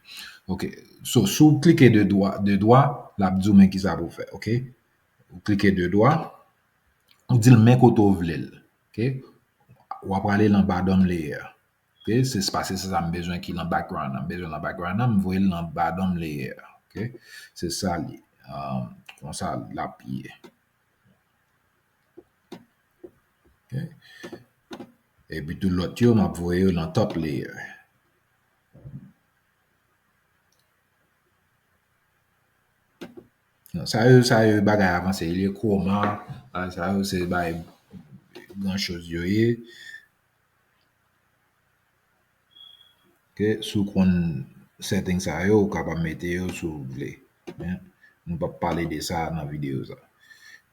Ok. So, si w klike de dwa, de dwa, l ap di w men ki sa pou w fè. Ok. Ou klike de dwa, ou di l men kote w vle l. Ok. W ap prale nan bottom layer. Ok. Se paske se sa m bezwen ki nan background nan. M bezwen nan background nan, m voye l nan bottom layer. Ok. Se sa li. Um, konsa l ap ye. Ok. Epi tou lòt yo, m ap voye yo nan top layer. Non, sa yo, sa yo bagay avanse. Li chroma, bagay sa yo se bagay gran choz yo ye. Ok, si w konn setting sa yo, ou kapab mete yo si w vle. Men, nou p ap pale de sa nan videyo sa.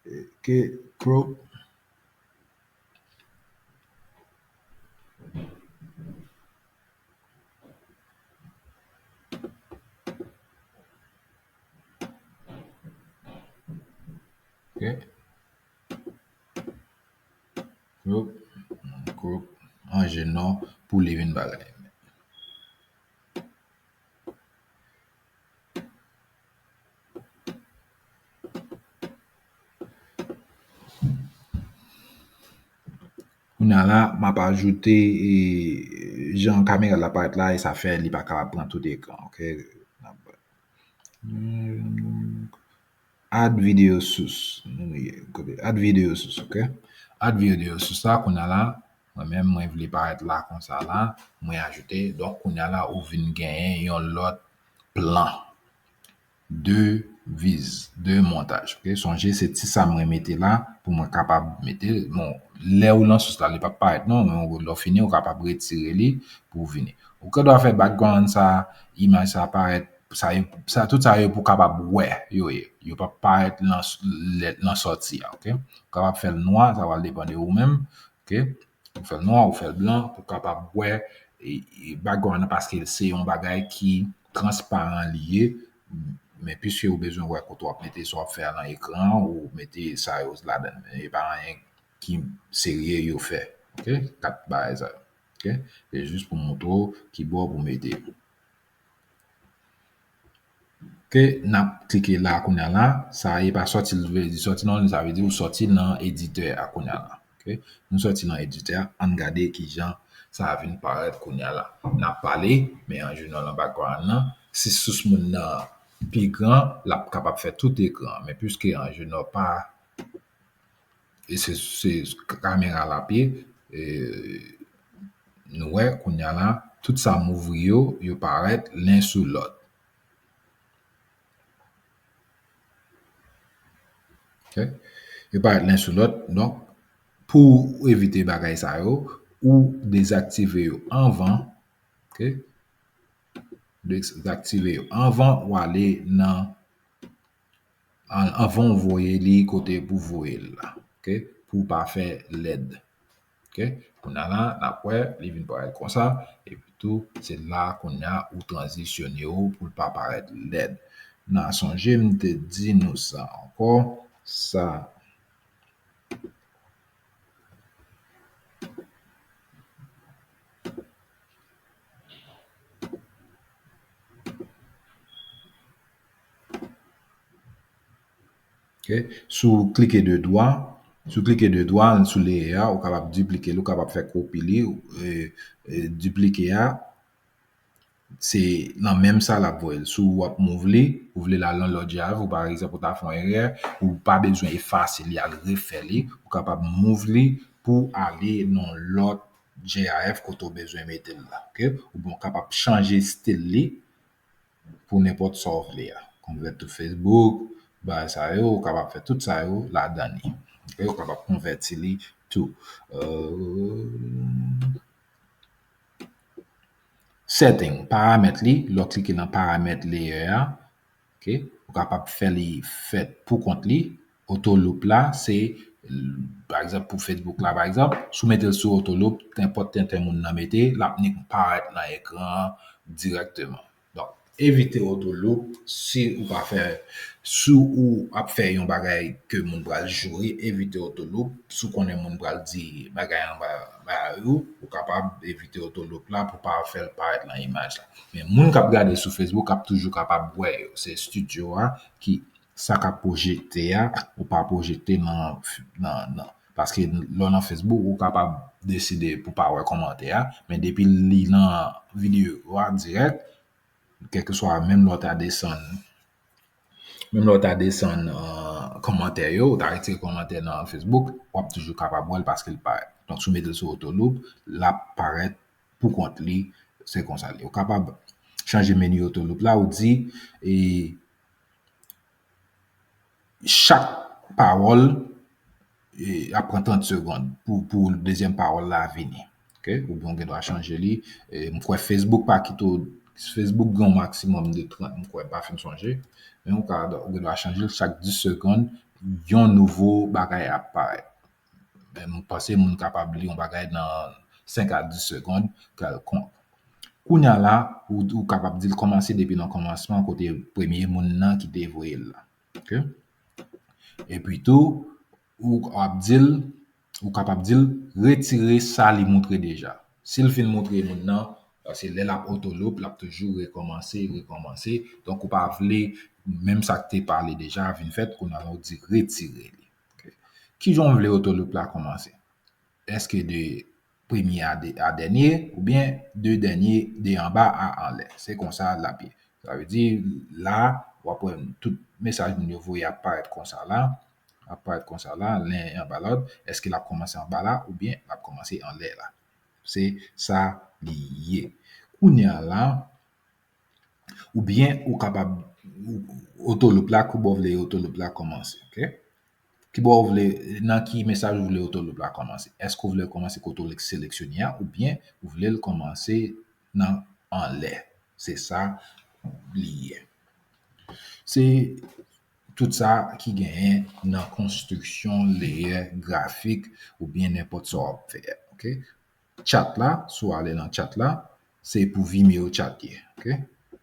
Ok, crop. Ok. Crop, crop, Angenor pou li vin bagay. Kounye a la, m ap ajoute, e, jan kamera la parèt la, e sa fè li pa kapab pran tout ekran, ok? Add video source. Add video source, ok? Add video source la, kounye a la, mwen menm, mwen vle parèt la konsa la, mwen ajoute. Donk, kounye a la, ou vin genyen yon lòt plan de viz, de montaj. Ok? Sonje, se ti sa mwen mete la pou mwen kapab mete. Bon, lè ou nan sous la, li p ap parèt non, men lè w fini, ou kapab retire li pou w vini. Ou gen dwa fè background sa, imaj sa parèt, sa, sa, tout sa yo pou w kapab wè yo ye. Yo p ap parèt nan, nan sòti a, ok? Ou kapab fè l nwa, sa pral depann de ou menm, ok? Ou fè l nwa, ou fè l blan, pou w kapab wè e, e, background nan, paske se yon bagay ki transparan li ye, men piske ou bezwen wè kote w ap mete sa w ap fè a nan ekran an, ou mete sa yo ladan l. Men e pa anyen ki serye yo fè. Ok? Kat bagay sa yo. Ok? Se jis pou montre w ki bò pou mete yo. Ok, n ap klike la kounye a la. Sa e pa sòti, l vle di sòti non, sa vle di ou sòti nan editè a kounye a la. Ok, nou sòti nan editè a, ann gade kijan sa a vin parèt kounye a la. N ap pale, men an jeneral nan background nan, si sous moun nan pi gran, l ap kapab fè tout ekran an. Men piske an jeneral pa e se, se kamera l ap ye, e, nou wè kounye a la, tout sa m ouvri yo, yo parèt len sou lòt. Ok? Yo parèt len sou lòt. Donk, pou w evite bagay sa yo, ou dezaktive yo anvan, ok? Dezaktive yo anvan w ale nan an-, anvan w voye li kote pou voye l la, ok? Pou w pa fè lèd. Ok? Kounye a la, n ap wè, li vin parèt konsa, epi tou, se la kounye a ou tranzisyone yo pou l pa parèt lèd. N a sonje m te di nou sa ankò, sa Ok? Si w klike de dwa, si w klike de dwa sou layer a, ou kapab diplike li, ou kapab fè kopi li, e, e, diplike a, se nan menm sa l ap voye l. Si w ap move li, ou vle l al nan lòt G I F, ou pa egzanp, ou ta fè yon erè, ou pa bezwen efase li, al refè li, ou kapab move li pou ale nan lòt G I F kote w bezwen mete l la. Ok? Oubyen ou kapab chanje stil li, pou nenpòt sa w vle a. Convert to Facebook, bagay sa yo, ou kapab fè tout sa yo ladan li. Ok, ou kapab konvèti li tou. Euh, setting, paramèt li, lè w klike nan paramèt layer a, ok, ou kapab fè li fèt pou kont li. Auto loop la, se, pa egzanp, pou Facebook la, pa egzanp, si w mete l sou auto loop, nenpòt tenten moun nan mete, l ap nik parèt nan ekran an dirèkteman. Donk, evite auto loop si ou pa fè, si ou ap fè yon bagay ke moun pral joure, evite auto loop. Si w konnen moun pral di bagay anba, ba ou, ou kapab evite auto loop la pou pa fè l parèt nan imaj la. Men moun k ap gade sou Facebook ap toujou kapab wè yo. Se studio a ki sa k ap pwojekte a, ou pa pwojekte nan, nan, nan, paske lè w nan Facebook, ou kapab deside pou pa wè kòmantè a, men depi li nan videyo a dirèk, kèlkeswa menm lè w ta desann, menm lè w ta desann, euh, kòmantè yo, ou ta retire kòmantè nan Facebook, w ap toujou kapab wè l paske l parèt. Donk, si w mete l sou auto loop, l ap parèt pou kont li, se konsa l ye. Ou kapab chanje meni auto loop la, ou di, e, chak pawòl, e, ap pran trant segonn pou, pou dezyèm pawòl la vini. Ok? Oubyen w gen dwa chanje li. E, m kwè Facebook pa kite w, Facebook gen yon maksimòm de trant, m kwè, m pa fin sonje. Men ou ka, ou gen dwa chanje l chak dis segonn, yon nouvo bagay ap parèt. Men m panse moun kapab li yon bagay nan senk a dis segonn kèlkonk. Kounye a la, ou, ou kapab di l kòmanse depi nan kòmansman kote premye moun nan ki te voye l la. Ok? Epi tou, ou ap di l, ou kapab di l retire sa li moutre deja. Si l fin moutre moun nan, paske lè l ap auto loop, l ap toujou rekòmanse, rekòmanse. Donk, ou pa vle menm sa k te pale deja vin fèt, kounye a la ou di retire li. Ok. Kijan w vle auto loop la kòmanse? Èske de premye a, de, a dènye, oubyen de dènye de anba a anlè? Se konsa l ap ye. Sa vle di, la, w ap wè tout mesaj moun yo voye ap parèt konsa la, ap parèt konsa la, len anba lòt. Èske l ap kòmanse anba la, oubyen l ap kòmanse anlè la? Se sa li ye. Kounye a la, Oubyen ou kapab, ou, Autoloop la, kibò w vle Autoloop la kòmanse, ok? Kibò w vle, nan ki mesaj ou vle Autoloop la kòmanse? Èske w vle kòmanse kote w seleksyone a, oubyen ou vle l kòmanse nan anlè? Se sa li ye. Se tout sa ki genyen nan konstriksyon layer grafik oubyen nenpòt sa w ap fè, ok? Chat la, si w ale nan chat la, se pou Vimeo chat ye, ok?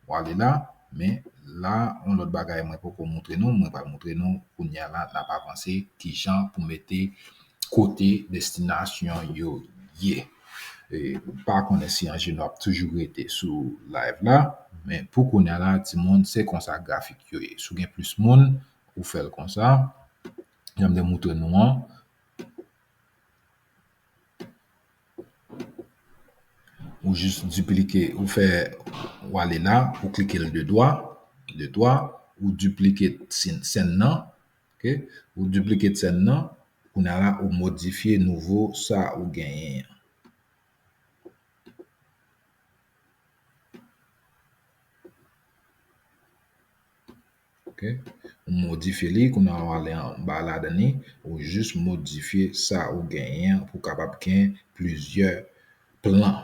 W ale la, men la, yon lòt bagay mwen poko montre nou, mwen pral montre nou kounye a la, n ap avanse kijan pou mete kote destinasyon yo ye. E, m pa konnen si Anjeno ap toujou rete sou live la, men pou kounye a la, timoun, se konsa grafik yo ye. Si w gen plis moun, ou fè l konsa. Jan m te montre nou an, ou jis diplike, ou fè, ou ale la, ou klike l de dwa, de dwa, ou diplike sèn, sèn nan, ok? Ou diplike sèn nan, kounye a la, ou modifye nouvo sa ou genyen an. Ok? Ou modifye li, kounye a w ale anba ladan li, ou jis modifye sa ou genyen an pou w kapab gen plizyè plan.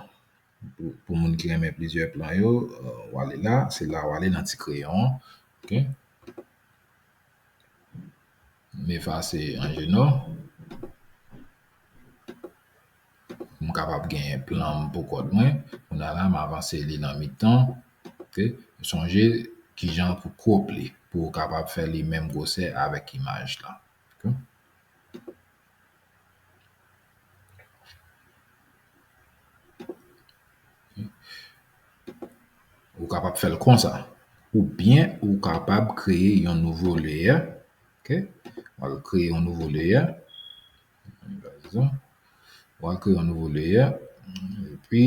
Pou, pou moun ki renmen plizyè plan yo, euh, w ale la, se la w ale nan ti kreyon an. Ok? M efase Anjeno. M kapab gen plan m pou kont mwen. Kounye a la, m avanse li nan mitan. Ok? Sonje kijan pou crop li, pou w kapab fè li menm gwosè avèk imaj la. Ok? Ou kapab fè l konsa. Oubyen ou kapab kreye yon nouvo layer. Ok? W al kreye yon nouvo layer. W al kreye yon nouvo layer. Epi,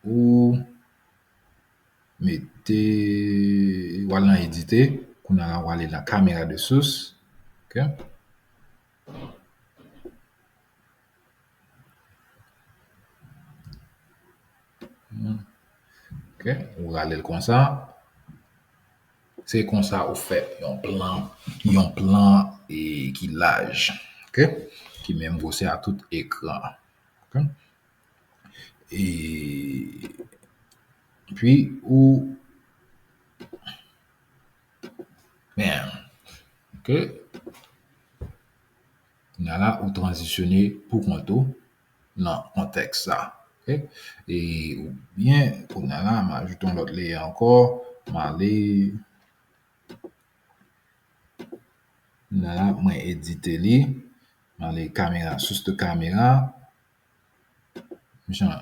ou mete, w al nan edite. Kounye a la, w ale nan kamera de sous. Ok? Ok, ou rale l konsa. Se konsa ou fè yon plan, yon plan e ki laj, ok? Ki menm gwosè a tout ekran. Ok? E pi ou, men, ok? Kounye a la, ou tranzisyone pou kont ou nan kontèks sa. Ok? E, oubyen, kounye a la, m ajoute yon lòt layer ankò, m ale, kounye a la, mwen edite li, m ale kamera, source de kamera, jan,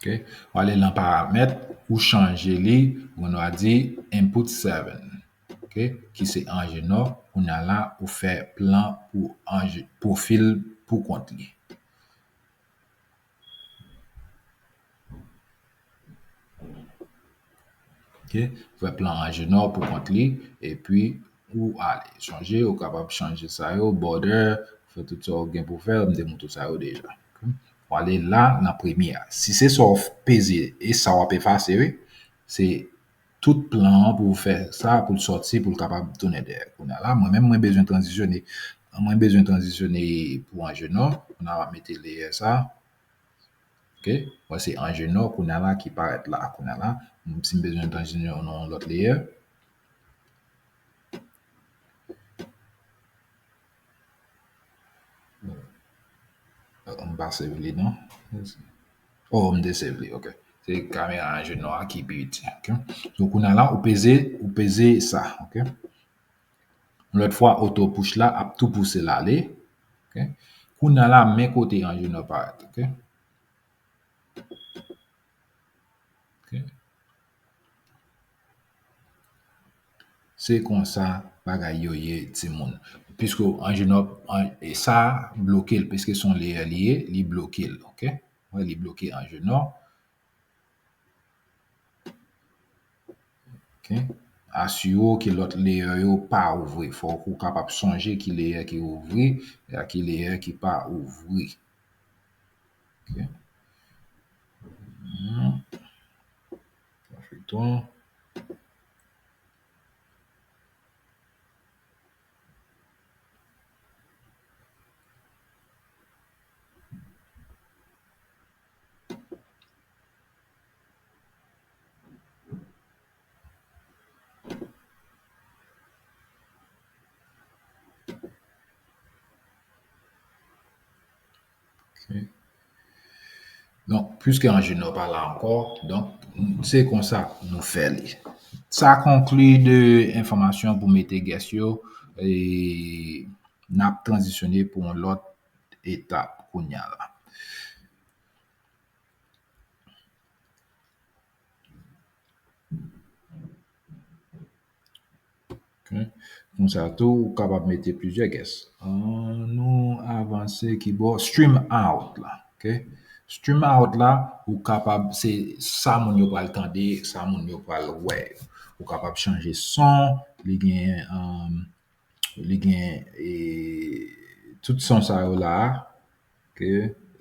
Ok. Ou ale nan paramèt, ou chanje li, kounye a di input seven. Ok. Ki se Anjeno, kounye a la, ou fè plan pou Anjeno, pwofil pou kont li. Ok, fè plan Anjeno pou kont li, epi ou ale. Sonje, ou kapab chanje sa yo, border, fè tout sa w gen pou fè, m te montre w sa yo deja. Ok? Ou ale la, nan premye a. Si se sa w peze, e sa w ap efase, wi, se tout plan an pou w fè sa, pou l sòti, pou l kapab tounen dèyè. Kounye a la, mwen menm, mwen bezwen tranzisyone. Mwen bezwen tranzisyone pou Anjeno. Kounye a, m ap mete layer sa. Ok? Mwen se Anjeno, kounye a la, ki parèt la. Kounye a la, si m bezwen tranzisyone nan yon lòt layer. M pa save li, non? Oh, m te save li, ok. Se kamera Anjeno a ki pi piti, ok? So, kounye a la, ou peze, ou peze sa, ok? Yon lòt fwa, auto push la ap tou pouse l ale, ok? Kounye a la, men kote Anjeno parèt, ok? Ok. Se konsa bagay yo ye, timoun. Piske Anjeno, an, e sa bloke l, piske se yon layer li ye, li bloke l, ok? Wè, li bloke Anjeno. Ok. asire w ke lòt layer yo pa ouvri. Fòk ou kapab sonje ki layer ki ouvri e ki layer ki pa ouvri. Ok. Hmm. Sa fè twa. Ok. Donk, piske Anjenò pa la ankò, donk, se konsa nou fè li. Sa konkli de enfòmasyon pou mete guest yo, e n ap tranzisyone pou yon lòt etap kounye a la. Ok. Konsa tou, ou kapab mete plizyè guest. Ann nou avanse ki bò stream out la. Ok. Stream out la, ou kapab, se sa moun yo pral tande, sa moun yo pral wè. Ou kapab chanje son, li gen, um, li gen, e, tout son sa yo la a. Ok,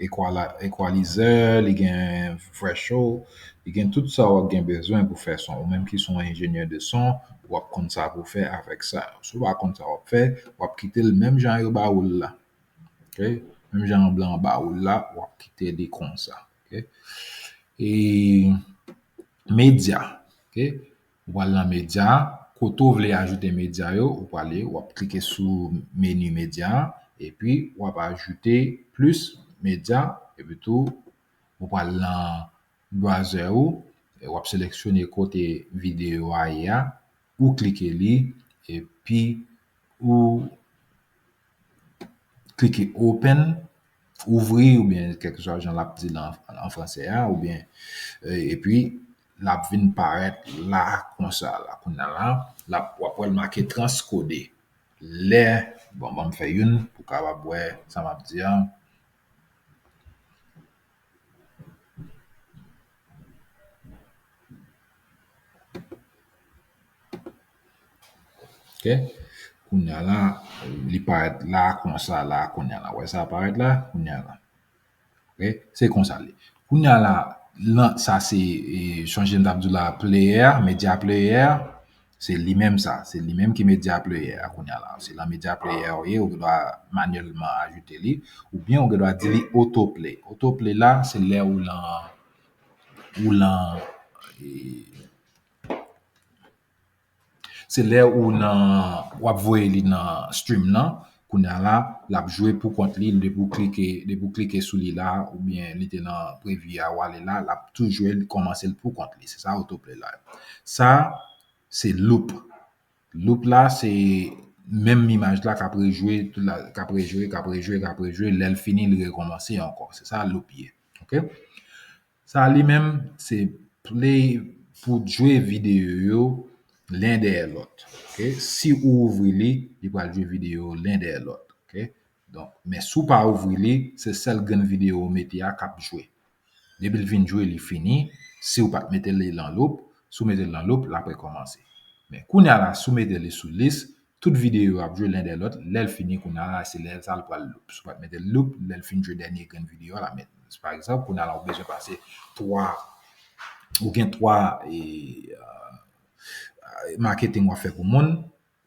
equali-, equalizer, li gen threshold, li gen tout sa w ap gen bezwen pou fè son. Ou menm ki se yon enjenyè de son, w ap konn sa pou fè avèk sa. Si w pa konn sa w ap fè, w ap kite l menm jan yo ba ou l la. Ok, menm jan blan an ba ou l la, w ap kite li konsa. Ok, e medya. Ok, ou pral nan medya, kote w vle ajoute medya yo, ou prale, w ap klike sou meni medya a, epi w ap ajoute plis medya, epi tou, ou pral nan browser ou, e w ap seleksyone kote videyo a ye a, ou klike li, epi ou klike open, ouvri, oubyen kèlkeswa jan l ap di l an, an fransè a, oubyen, e, epi l ap vin parèt la konsa la. Kounye a la, l ap, w ap wè l make transkode. Lè, bon, ban m fè youn pou w kapab wè sa m ap di a. Ok. Kounye a la, li parèt la, konsa la, kounye a la. Wè sa parèt la, kounye a la. Ok. Se konsa li. Kounye a la, lan, sa se, e, sonje m t ap di w la, player, media player, se li menm sa. Se li menm ki media player a kounye a la. Se lan media player ou ye, ou gen dwa manyèlman ajoute li, oubyen ou gen dwa di li autoplay. Autoplay la, se lè ou lan, ou lan, e, se lè ou nan, w ap voye li nan stream nan, kounye a la, l ap jwe pou kont li, depi w klike, depi w klike sou li la, oubyen li te nan preview a, w ale la, l ap tou jwe, l kòmanse l pou kont li. Se sa autoplay la. Sa, se loop. Loop la, se menm imaj la k ap rejwe, tout la, k ap rejwe, k ap rejwe, k ap rejwe, lè l fini, li rekòmanse ankò. Se sa loop ye. Ok? Sa li menm, se play pou jwe videyo yo len dèyè lòt. Ok? Si ou ouvri li, li pral jwe videyo yo len dèyè lòt. Ok? Donk, men si w pa ouvri li, se sèl grenn videyo ou mete a k ap jwe. Depi l vin jwe, li fini. Si w pa t mete li lan loop, si w mete l lan loop, l ap rekòmanse. Men kounye a la, si w mete li sou lis, tout videyo yo ap jwe len dèyè lòt. Lè l fini, kounye a la, se lè sa l pral loop. Si w pa t mete l loop, lè l fin jwe dènye grenn videyo a, l ap met. Pa egzanp, kounye a la, ou bezwen pase twa, ou gen twa, e, e, marketing w ap fè pou moun,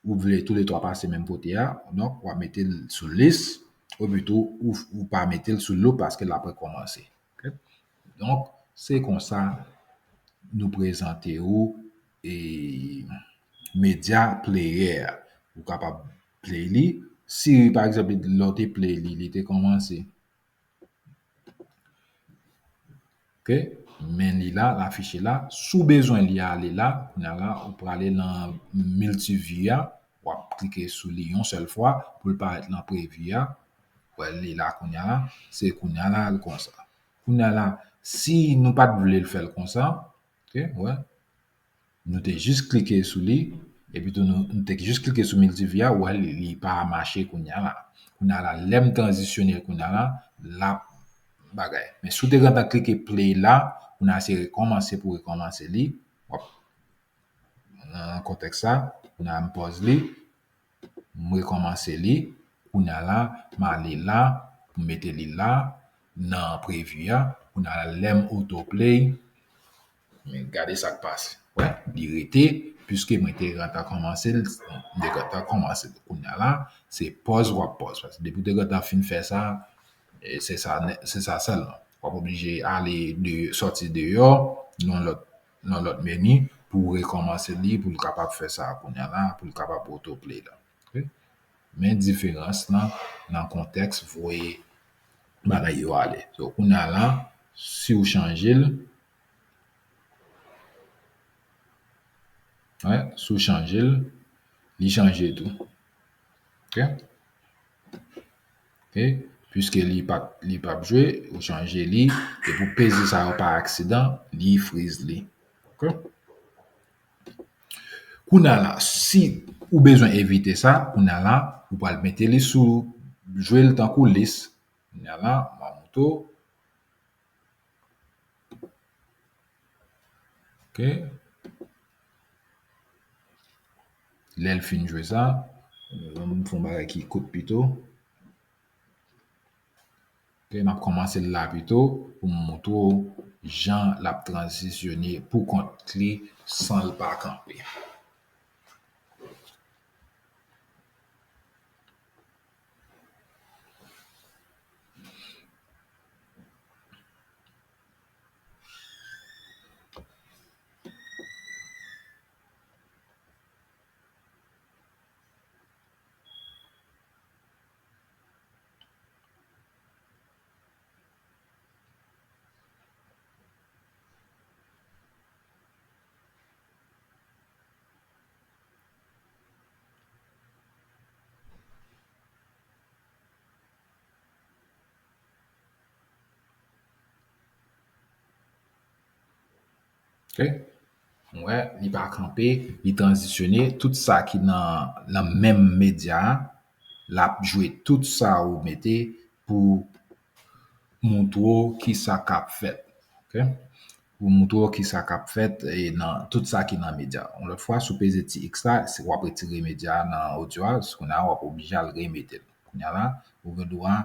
ou vle toulètwa pase menm kote a, donk, w ap mete l sou lis, oubyen tou, ou, ou pa mete l sou loop paske l ap rekòmanse. Ok? Donk, se konsa nou prezante ou e media player a. Ou kapab play li. Si, pa egzanp, lè w te play li, li te kòmanse. Ok? Men li la, l afiche la. Si w bezwen li ale la, kounye a la, ou prale nan multiview a, w ap klike sou li yon sèl fwa pou l parèt nan preview a. Wè, li la kounye a la, se kounye a la, l konsa. Kounye a la, si nou pa t vle l fè l konsa, ok, wè, nou te jis klike sou li, epi tou nou, nou te jis klike sou multiview a, wè, li, li pa mache kounye a la. Kounye a la, lè m tranzisyone l kounye a la, l ap bagay. Men si w te gentan klike play la, kounye a se rekòmanse pou rekòmanse li, w ap, nan kontèks sa, kounye a m pòz li, m rekòmanse li, kounye a la, m ale la, m mete li la, nan previ a, kounye a la, lè m autoplay, men gade sa k pase. Wè, li rete, piske mwen te gentan kòmanse l, m te gentan kòmanse l. Kounye a la, se pòz w ap pòz. Paske depi w te gentan fin fè sa, e se sa nè-, se sa sèlman. W ap oblije ale de, sòti deyò, nan lòt, nan lòt meni, pou w rekòmanse li, pou l kapab fè sa kounye a la, pou l kapab autoplay la. Ok? Men diferans lan nan kontèks voye bagay yo ale. So, kounye a la, si w chanje l, wè, si w chanje l, li chanje tou. Ok? Ok? Piske li pa, li p ap jwe, ou chanje li, epi w peze sa yo pa aksidan, li friz li. Ok? Kounye a la, si ou bezwen evite sa, kounye a la, ou pral mete li sou, jwe l tankou lis. Kounye a la, m a montre w. Ok. Lè l fin jwe sa, m fè yon bagay ki kout pito. Ok, m ap kòmanse l la pito pou m montre w jan l ap tranzisyone pou kont li san l pa kanpe. Ok. Wè, li pa kanpe, li tranzisyone. Tout sa ki nan, nan menm medya a, l ap jwe tout sa ou mete pou montre w ki sa k ap fèt. Ok? Pou montre w ki sa k ap fèt e nan tout sa ki nan medya. Yon lòt fwa, si w peze ti X la, se w ap retire medya a nan odyo a, kounye a w ap oblije al remete l. Kounye a la, ou gen dwa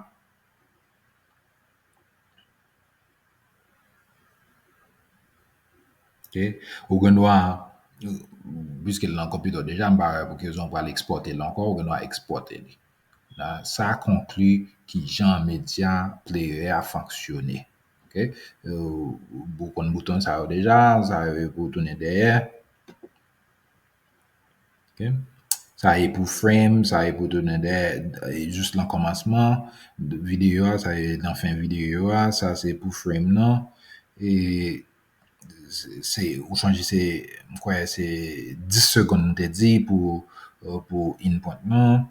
Ok. Ou gen dwa, piske l nan konpitè w deja, m pa wè pou ki rezon w pral ekspòte l ankò, ou gen dwa ekspòte li. La, sa konkli ki jan medya player a fonksyone. Ok. Ou konn bouton sa yo deja, sa yo pou tounen dèyè. Ok. Sa e pou frame, sa e pou tounen dèyè, e jis nan kòmansman videyo a, sa e nan fen videyo a, sa se pou frame nan. E se, se, ou sonje se, m kwè se dis segonn m te di pou, euh, pou input nan.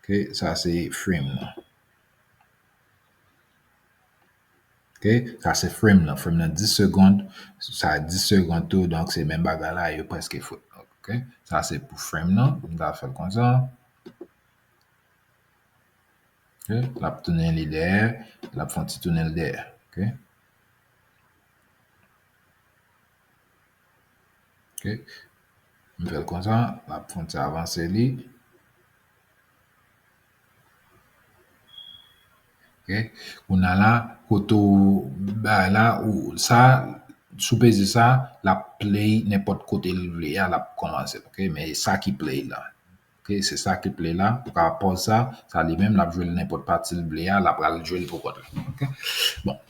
Ok, sa se frame nan. Ok, sa se frame nan. Frame nan dis segonn, sa dis segonn tou, donk se menm bagay la, yo prèske fou. Ok, sa se pou frame nan, m ta fè l konsa. Ok, l ap tounen li dèyè, l ap fè yon ti tounen l dèyè. Ok. Ok. M fè l konsa, l ap fè yon ti avanse li. Ok. Kounye a la, kote w bay la, ou sa, si w peze sa, l ap play nenpòt kote l vle a, l ap kòmanse. Ok, men e sa ki play la. Ok, se sa ki play la. Ou ka pòz sa, sa li menm, l ap jwe l nenpòt pati l vle a, l ap pral jwe l pou kont li. Ok. Bon.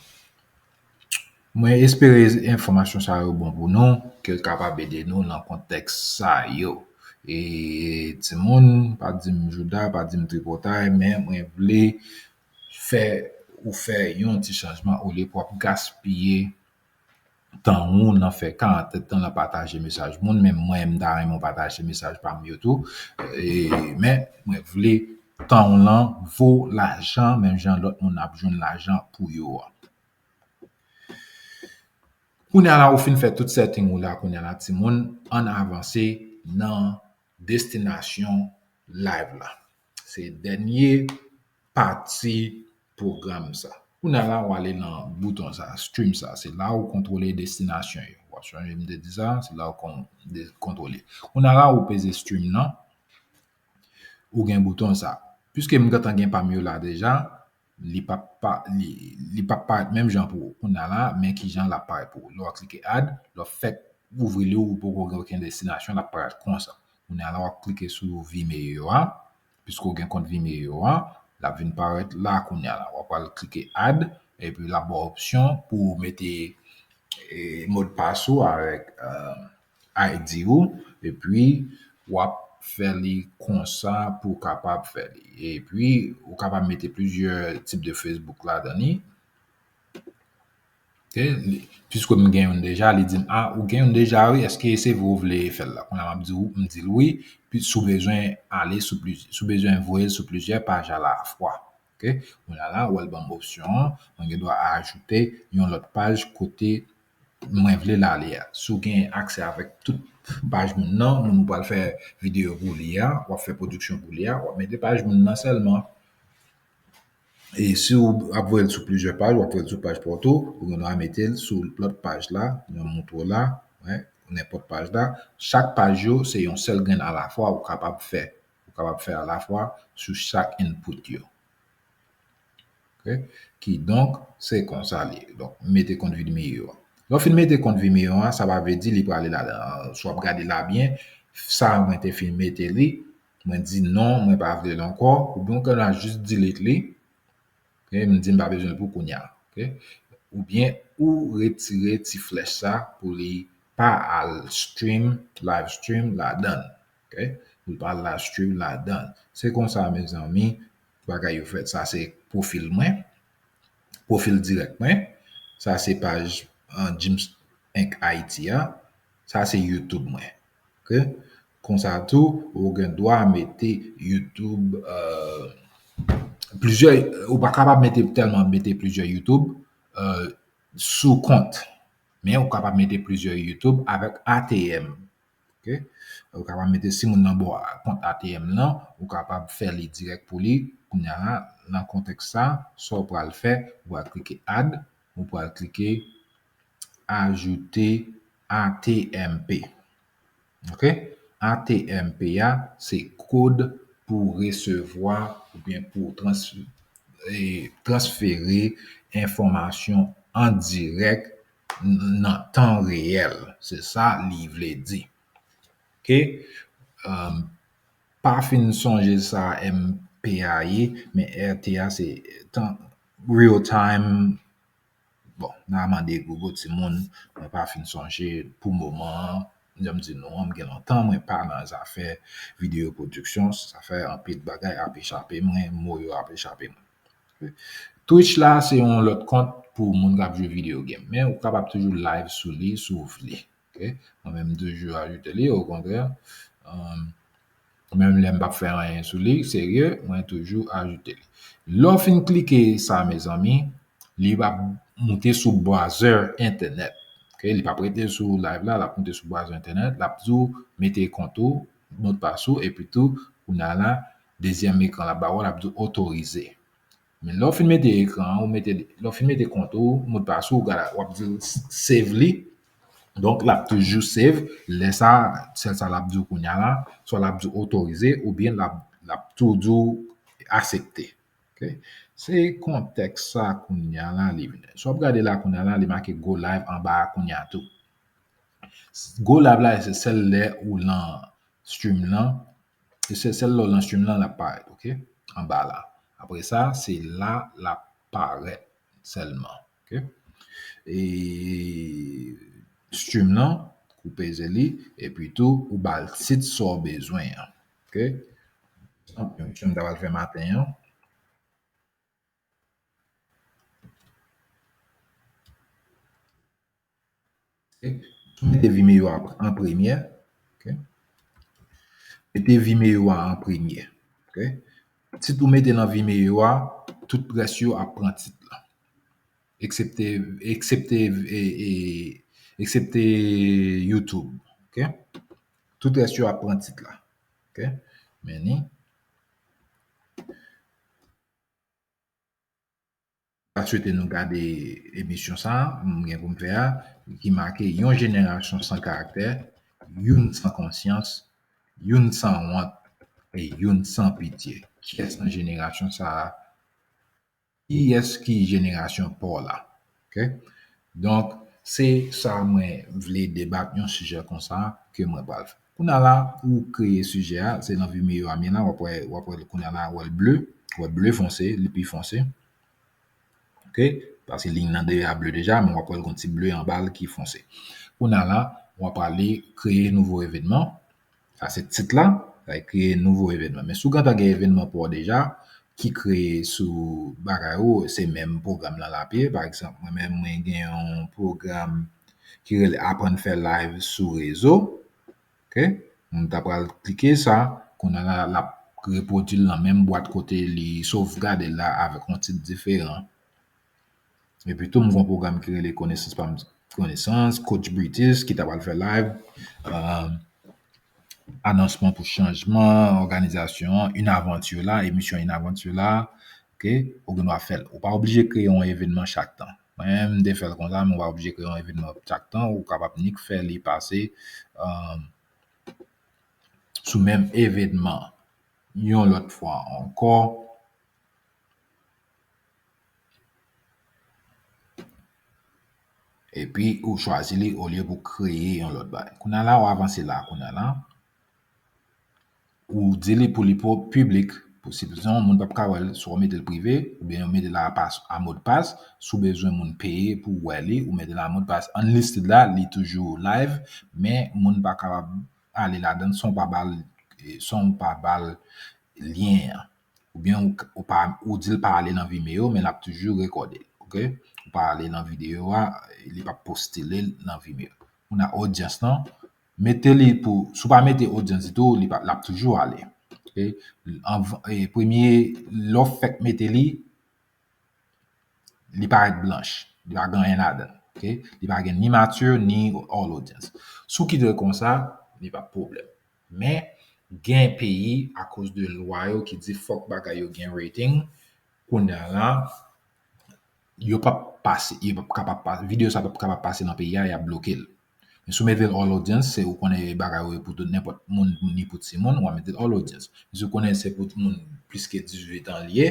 Mwen espere enfòmasyon sa yo bon pou nou, ke l kapab ede nou nan kontèks sa yo. E timoun, pa di m jouda, pa di m tripotay, men mwen vle fè ou fè yon ti chanjman olye pou w ap gaspiye tan ou nan fè karantèt tan nan pataje mesaj moun, men mwen, m ta renmen w pataje mesaj pa m yo tou. E, men mwen vle tan w lan vo lajan, menm jan lòt moun ap jwenn lajan pou yo a. Kounye a la, ou fin fè tout setting ou la, kounye a la, timoun, ann avanse nan destinasyon live la. Se dènye pati pwogram sa. Kounye a la, w ale nan bouton sa, stream sa. Se la ou kontwole destinasyon yo. W ap sonje m te di sa, se la ou kon, de, kontwole. Kounye a la, ou peze stream nan, ou gen bouton sa. Piske m gentan gen pa m yo la deja, li p ap pa, li, li p ap parèt menm jan pou ou. Kounye a la, men kijan l ap parèt pou ou. Lè w klike add, lè w fèk ouvri li, ou poko gen okenn destinasyon, l ap parèt konsa. Kounye a la, w ap klike sou Vimeo a. Piske w gen kont Vimeo a, l ap vin parèt la kounye a la. W ap al klike add, epi l ap ba w opsyon pou w mete, e, modpas ou avèk, e, I D ou, epi w ap fè li konsa pou w kapab fè li. Epi, ou kapab mete plizyè tip de Facebook ladan li. Ok, li, piske m gen youn deja, li di m, ah, ou gen youn deja, wi, èske se vre ou vle fè l la? Kounye a m ap di w, m di l wi, pi si w bezwen ale sou plizyè, si w bezwen voye l sou plizyè paj alafwa. Ok, kounye a la, ou wè l ban m opsyon an, mwen gen dwa ajoute yon lòt paj kote mwen vle l ale a. Si w gen aksè avèk tout paj moun nan, moun ou pral fè videyo pou li a, w ap fè pwodiksyon pou li a, w ap mete paj moun nan sèlman. E si w ap voye l sou plizyè paj, w ap voye l sou paj pa w tou, ou gen dwa mete l sou lòt paj la, mwen montre w la, wi, nenpòt paj la. Chak paj yo, se yon sèl grenn alafwa ou kapab fè. Ou kapab fè alafwa sou chak input yo. Ok? Kidonk, se konsa li ye. Donk, mete kont Vimeo a. Lè w fin mete kont Vimeo a, sa pa vle di li prale ladan. Si w ap gade la byen, sa mwen te fin mete li, mwen di non, mwen pa vle l ankò, oubyen w ka jis delete li. Ok, m di m pa bezwen l pou kounye a. Ok? Oubyen ou retire ti flèch sa pou li pa al stream, live stream ladan l. Ok? Pou li pa al live stream ladan l. Se konsa, mezanmi, bagay yo fèt. Sa se pwofil mwen. Pwofil dirèk mwen. Sa se paj, uh, James Inc Haiti a. Sa se YouTube mwen. Ok? Konsa tou, ou gen dwa mete YouTube, euh, plizyè, ou pa kapab mete tèlman mete plizyè YouTube, euh, sou kont. Men ou kapab mete plizyè YouTube avèk A T M. Ok? Ou kapab mete si moun nan ba w kont A T M lan, ou kapab fè li dirèk pou li. Kounye a la, nan kontèks sa, sa w pral fè, ou pral klike add, ou pral klike ajoute A T M P. Ok? A T M P a, se kòd pou resevwa oubyen pou trans-, e, transfere enfòmasyon an dirèk n-, nan tan reyèl. Se sa li vle di. Ok? Um, pa fin sonje sa M P a ye, men R T a se tan, real time. Bon, n a mande Google timoun, mwen pa fin sonje pou moman an. Jan m di nou an, m gen lontan mwen pa nan zafè videyo pwodiksyon, sa fè anpil bagay ap echape mwen, mo yo ap echape mwen. Twitch la, se yon lòt kont pou moun k ap jwe video game, men ou kapab toujou live sou li si w vle. Ok? Mwen menm, m toujou ajoute li, okontrè. Um, menm lè m p ap fè anyen sou li, serye, mwen toujou ajoute li. Lè w fin klike sa, mezanmi, li ap moute sou browser entènèt. Ok? Li p ap rete sou live la, l ap moute sou browser entènèt, l ap di w mete kont ou, modpas ou, epi tou, kounye a la, dezyèm ekran l ap ba w, l ap di w otorize. Men lè w fin mete ekran an, ou mete, lè w fin mete kont ou, modpas ou, w ap di l save li. Donk, l ap toujou save. Lè sa, sèl sa l ap di w kounye a la, swa l ap di w otorize, oubyen l ap, l ap tou di w aksepte. Ok? Se kontèks sa kounye a la, li vin. Si w ap gade la kounye a la, li make go live anba a kounye a tou. Go live la, se sèl lè ou lan stream lan, e se sèl lè w lan stream lan l ap parèt, ok? Anba la. Apre sa, se la l ap parèt sèlman, ok? E stream lan, ou peze li, epi tou, ou ba l tit sa w bezwen an, ok? Yon stream m ta pral fè maten an. Ok? Mete Vimeo a an premye. Ok? Mete Vimeo a an premye. Ok? Tit ou mete nan Vimeo a, tout rès yo ap pran tit la. Eksepte, eksepte, e, e, eksepte YouTube. Ok? Tout rès yo ap pran tit la. Ok? Men ni. ta swete nou gade emisyon sa a, m gen pou m fè a, ki make yon jenerasyon san karaktè, youn san konsyans, youn san wont, e youn san pitye. Kiyès nan jenerasyon sa a? Kiyès ki jenerasyon pa w la? Ok? Donk, se sa mwen vle debat yon sijè konsa ke mwen pral fè. Kounye a la, ou kreye sijè a, se nan Vimeo a m ye la, w ap wè, w ap wè kounye a la, w wè l ble, w wè l ble fonse, li pi fonse. Ok? Paske liy nan deja ble deja, men w ap wè l gon ti ble anba l ki fonse. Kounye a la, w ap ale kreye nouvo evènman. Sa se tit la, sa e kreye nouvo evènman. Men si w gentan gen evènman pa w deja, ki kreye sou bagay ou, se menm pwogram lan l ap ye. Pa egzanp, mwen menm, mwen gen yon pwogram ki rele Aprann fè live sou rezo. Ok? M ta pral klike sa, kounye a la, l ap repwodui l nan menm bwat kote li sovgade l la avèk yon tit diferan. Epi tou, m gen yon pwogram ki rele Konesans pa m, Konesans, Coach Britis, ki ta pral fè live, euh, anonsman pou chanjman, òganizasyon, Une Aventure la, emisyon Une Aventure la, ok, ou gen dwa fè l. Ou pa oblije kreye yon evènman chak tan. Mwen menm, m te fè l konsa, men ou pa oblije kreye yon evènman chak tan, ou kapab nik fè li pase, euh, sou menm evènman yon lòt fwa ankò. Epi ou chwazi li olye pou kreye yon lòt bagay. Kounye a la, w avanse la, kounye a la. Ou di li pou li pou piblik, pou si bezwen moun p ap ka wè l, swa w mete l prive, oubyen w mete l a pas, a modpas. Si w bezwen moun peye pou wè li, ou mete l a modpas. Unlisted la, li toujou live, men moun pa kapab ale ladan l san w pa ba l, san w pa ba l lyen an. Oubyen ou, ou pa, ou di l pa ale nan Vimeo, men l ap toujou rekòde l, ok? Ou pa ale nan videyo a, li p ap postile l nan Vimeo. Ou nan odyans lan, mete li pou, si w pa mete odyans ditou, li pa, l ap toujou ale. Ok? Anvan, e, premye, lè w fèk mete li, li parèt blanch. Li pa gen anyen ladan l. Ok? Li pa gen ni mature, ni all audience. Si w kite l konsa, li pa pwoblèm. Men, gen peyi, akoz de lwa yo ki di fòk bagay yo gen rating, kounye a la, yo p ap pase, yo p ap kapab pase, videyo sa p ap kapab pase nan peyi a, y ap bloke l. Men si w mete l all audience, se ou konnen bagay yo pou tout nenpòt moun, ni pou timoun, w a mete l all audience. Men si w konnen se pou moun plis ke dizuit an li ye,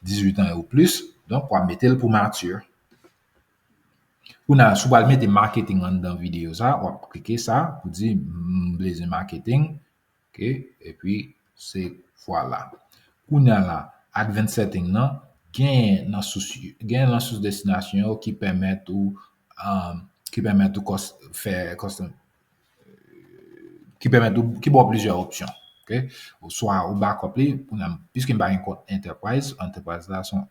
dizuit an ou plis, donk w a mete l pou mature. Kounye a, si w pral mete marketing anndan videyo sa, w ap klike sa pou di, "M bezwen marketing." Ok, epi se vwala. Kounye a la, advanced setting nan, gen nan sous, gen nan sous destinasyon yo ki pèmèt ou, um, ki pèmèt ou kòs, fè custom, ki pèmèt ou, ki ba w plizyè opsyon. Ok? Oswa ou backup li, kounye a, piske m pa gen kont enterprise, enterprise la, se yon,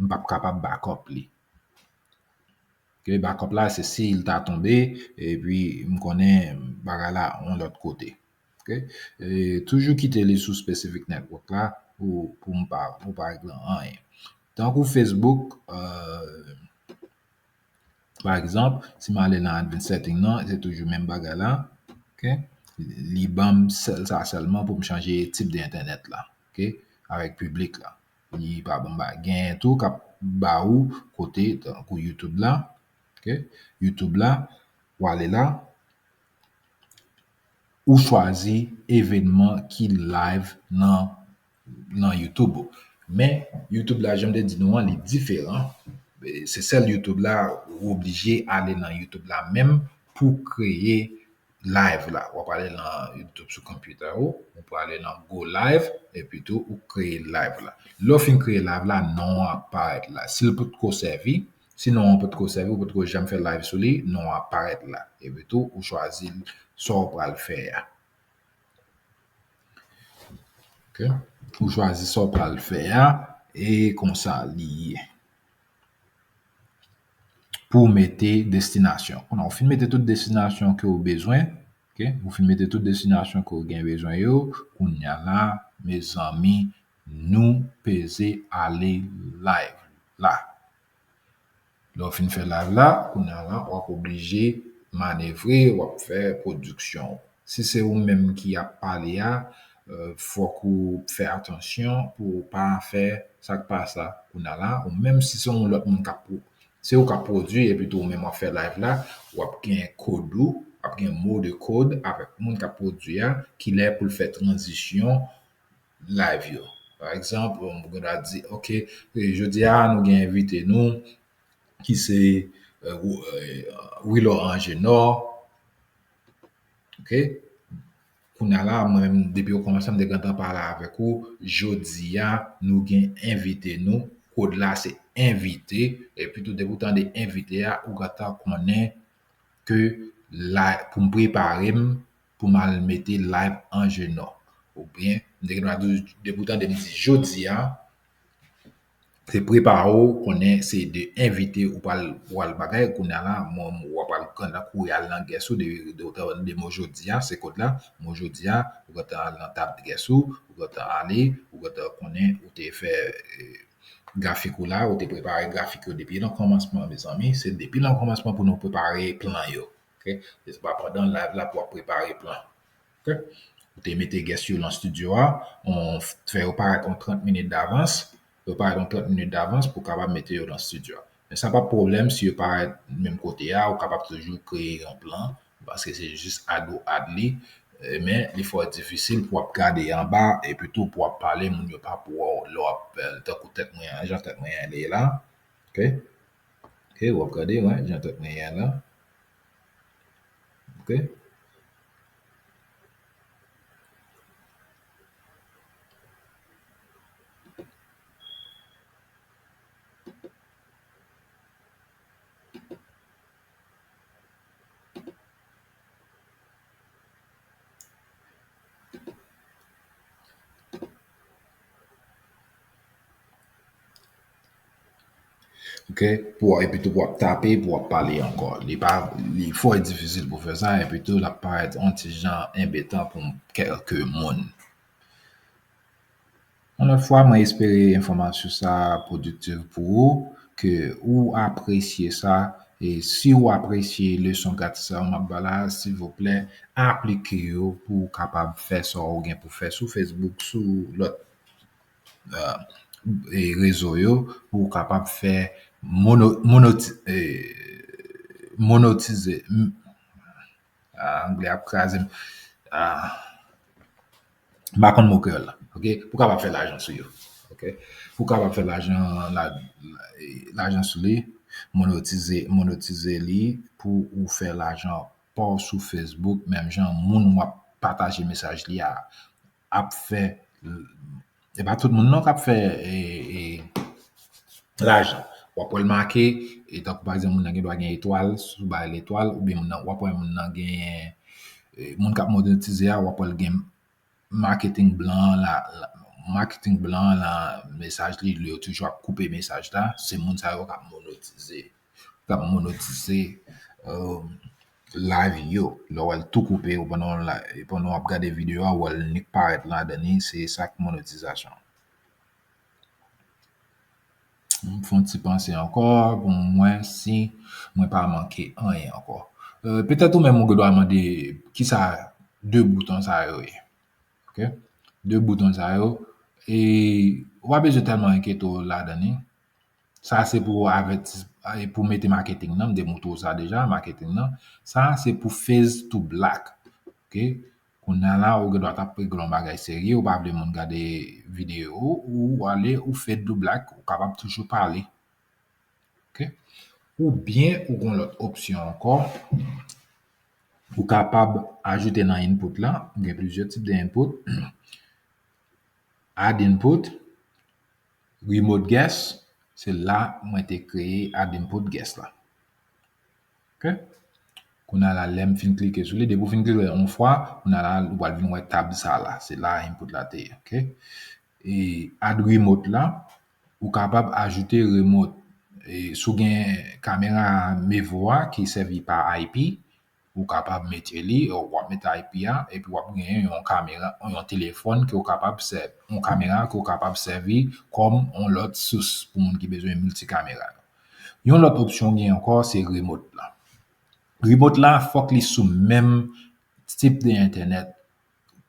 m p ap kapab backup li. Ok, backup la, se si l ta tonbe, epi m konnen bagay la yon lòt kote. Ok? E, toujou kite li sou specific network la pou, pou m pa, pou pa regle anyen. Tankou Facebook, euh, pa egzanp, si m ale nan advanced setting nan, se toujou menm bagay la. Ok? Li ban m sèl sa sèlman pou m chanje tip de entènèt la. Ok? Avèk piblik la. Li pa bon ba. Gen tou k ap ba ou kote tankou YouTube la. Ok? YouTube la, w ale la, ou chwazi evènman ki live nan, nan YouTube ou. Men, YouTube la, jan m te di nou an, li diferan. E, se sèl YouTube la, ou oblije ale nan YouTube la menm pou kreye live la. W ap ale nan YouTube sou konpitè ou, ou prale nan Go Live, epi tou ou kreye live la. Lè w fin kreye live la, non an ap parèt la. Si l potko sèvi, si non an potko sèvi, ou potko janm fè live sou li, non an ap parèt la. Epi tou, ou chwazi sa w pral fè a. Ok? Ou chwazi sa w pral fè a, e konsa li ye. Pou w mete destinasyon. Kounye a, ou fin mete tout destinasyon ke w bezwen. Ok? Ou fin mete tout destinasyon ke w gen bezwen yo. Kounye a la, mezanmi, nou peze ale live la. Lè w fin fè live la, kounye a la, w ap oblije manevre, w ap fè pwodiksyon w. Si se ou menm ki ap pale a, Euh, fòk ou fè atansyon pou w pa fè sa k pa sa. Kounye a la, ou menm si se yon lòt moun k ap pwo-, se ou k ap pwodui epi tou ou menm w ap fè live la, w ap gen kòd ou, w ap gen mo de kòd avèk moun k ap pwodui a, ki lè pou l fè tranzisyon live yo. Pa egzanp, ou gen dwa di, ok, jodi a nou gen envite nou ki se, euh, Wi-, euh, Wilor Angenor. Ok? Kounye a la, mwen menm, depi okòmansman, m te gentan pale avèk ou. Jodi a, nou gen envite nou. Kòd la, se envite. Epi tou, depi w tande envite a, ou gentan konnen ke la, pou m prepare m, pou m al mete live Angenor. Oubyen, m te gentan di, depi w tande m di jodi a, se prepare w, konnen se de envite ou pral, ou pral bagay, kounye a la, mwen, w ap pral pran nan kouri al nan guest ou, de, de, de, de mo jodi a, se kòd la, mo jodi a, ou gentan al nan tab guest ou, ou gentan ale, ou gentan konnen, ou te fè, eh, grafik ou la, ou te prepare grafik yo depi nan kòmansman, mezanmi, se depi nan kòmansman pou nou prepare plan yo, ok? Se pa pandan live la pou w ap prepare plan. Ok? Ou te mete guest yo nan studio a, on fè yo parèt on trant minit davans, yo parèt on trant minit davans pou w kapab mete yo nan studio a. Men sa pa pwoblèm si yo parèt menm kote a, ou kapab toujou kreye yon plan, paske se jis add ou add li, eh, men li fò difisil pou w ap gade anba, epi tou pou w ap pale, moun yo p ap wè w lè w ap, eh, tankou tèt mwen an, jan tèt mwen an ye la. Ok? Ok, w ap gade, wè, jan tèt mwen ye la. Ok? Ok? Pou, epi tou pou w ap tape, pou w ap pale ankò. Li pa, li fò difisil pou fè sa, epi tou l ap parèt on ti jan enbetan pou kèlke moun. Yon lòt fwa, mwen espere enfòmasyon sa a pwodiktiv pou ou, ke ou apresye sa, e si ou apresye leson gratis sa yo m ap ba la, silvouplè, aplike yo pou w kapab fè sa w gen pou fè sou Facebook, sou lòt, euh, e rezo yo, pou w kapab fè mono-, monoti-, e, monotize. M, ah, anglè ap kraze m. Ah, m pa konn mo kreyòl la, ok? Pou w kapab fè lajan sou yo, ok? Pou w kapab fè lajan, la, lajan sou li, monotize, monotize li pou ou fè lajan pa w sou Facebook, menm jan moun w ap pataje mesaj li a ap fè. E pa tout moun non k ap fè, e, e, lajan. W ap wè l make, e tankou pa egzanp, moun nan gen dwa gen etwal, si w ba l etwal, oubyen moun nan, w ap wè moun nan gen, e, moun k ap monotize a, w ap wè l gen marketing blan la, la, marketing blan la, mesaj li, li yo toujou ap koupe mesaj la, se moun sa yo k ap monotize, k ap monotize, euh, live yo. Lè w wè l tou koupe, ou pandan w la, pandan w ap gade videyo a, ou wè l nik parèt ladan li, se sa k monetizasyon. M fè yon ti panse ankò pou m wè si mwen pa manke anyen ankò. Euh, petèt ou menm ou gen dwa mande kisa de bouton sa yo ye. Ok? De bouton sa yo. E ou pa bezwen tèlman enkyete w ladan li. Sa se pou avèti, e pou mete marketing nan, m te montre w sa deja, marketing nan. Sa se pou Fade to Black. Ok? Kounye a la, ou gen dwa t ap regle yon bagay serye, ou pa vle moun gade videyo, ou ale, ou fade to black, ou kapab toujou pale. Ok? Oubyen, ou gen lòt opsyon ankò. Ou kapab ajoute nan input la, gen plizyè tip de input. Add input, remote guest, se la mwen te kreye add input guest la. Ok? Kounye a la, lè m fin klike sou li, depi w fin klike yon fwa, kounye a la, ou pral vin wè tab sa la. Se la input la te ye, ok? E add remote la, ou kapab ajoute remote. E si w gen kamera Mevo a ki sèvi pa I P, ou kapab mete li, w ap mete I P a, epi w ap genyen yon kamera, yon telefòn ke w kapab sè-, yon kamera ke w kapab sèvi kòm yon lòt sous pou moun ki bezwen milti kamera yo. Yon lòt opsyon w gen ankò, se remote la. Remote la, fòk li sou menm tip de entènèt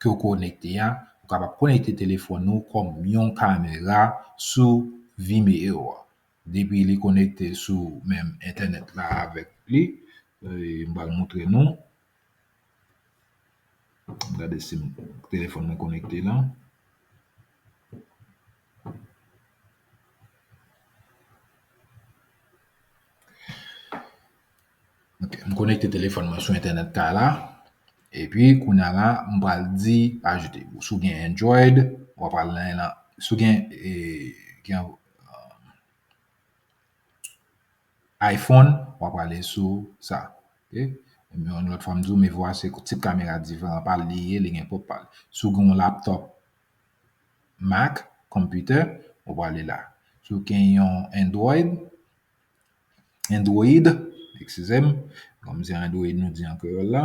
ke w konekte a, Ou kapab konekte telefòn ou kòm yon kamera sou Vimeo a. Depi li konekte sou menm entènèt la avèk li, e, m pral montre nou. Gade si m, telefòn mwen konekte la. Ok, m konekte telefòn mwen sou entènèt kay la. Epi, kounye a la, m pral di ajoute. Si w gen Android, w ap al nan, nan, si w gen, e, gen, iPhone, w ap prale sou sa. Ok? Yon lòt fwa, m di w, men vwa se tip kamera diferan pa l li ye, li gen pwòp pa l. Si w gen yon laptop Mac, konpitè, w prale la. Si w gen yon Android, Android, eskize m, kòm se Android nou di an kreyòl la,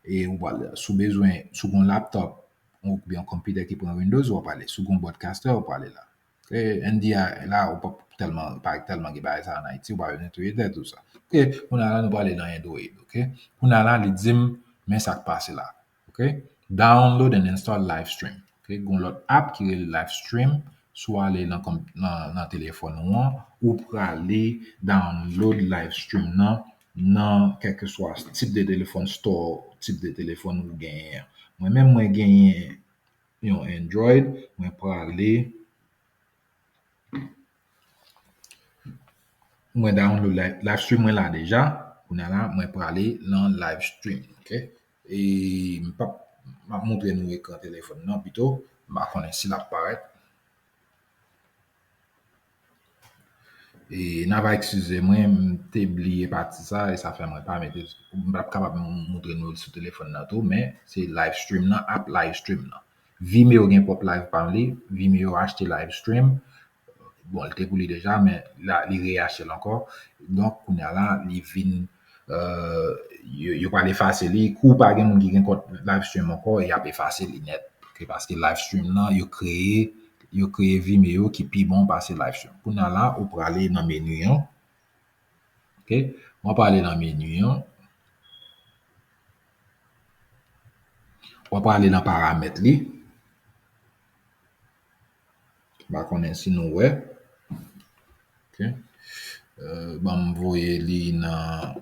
e w prale la. Si w bezwen, si w gen yon laptop, oubyen yon konpitè ki pran Windows, w prale. Si w gen yon broadcaster, w prale la. Ok, N D I la, ou pa tèlman, pa tèlman gen bagay sa an Ayiti, ou pa bezwen touye tèt ou sa. Ok, kounye a la, nou prale nan Android, ok? Kounye a la, li di m, men sa k pase la, ok? Download and install Livestream. Ok, gen yon lòt app ki rele Livestream, si w ale nan, nan, nan telefòn ou an, ou prale download Livestream nan, nan kèlkeswa tip de telefòn, store tip de telefòn ou genyen an. Mwen menm, mwen genyen yon Android, mwen prale, mwen download Livestream mwen la deja. Kounye a la, mwen prale nan Livestream, ok? E m p ap, m ap montre nou ekran telefòn nan pito, m pa konnen si l ap parèt. E n a va eskize mwen, m te bliye pati sa, e sa fè mwen pa mete, m p ap kapab montre nou l sou telefòn nan tou, men se Livestream nan, app Livestream nan. Vimeo gen pwòp live pa li, Vimeo achte Livestream. Bon, li te pou li deja, men la, li reyachte l ankò. Donk, kounye a la, li vin, euh, yo, yo pral efase li. Kou pa gen moun ki gen kont Livestream ankò, y ap efase li nèt. Ok, paske Livestream nan, yo kreye, yo kreye Vimeo ki pi bon pase Livestream. Kounye a la, ou prale nan meni an. Ok, w ap prale nan meni an. W ap prale nan paramèt li. M pa konnen si nou wè. Ok. Euh, ban m voye li nan,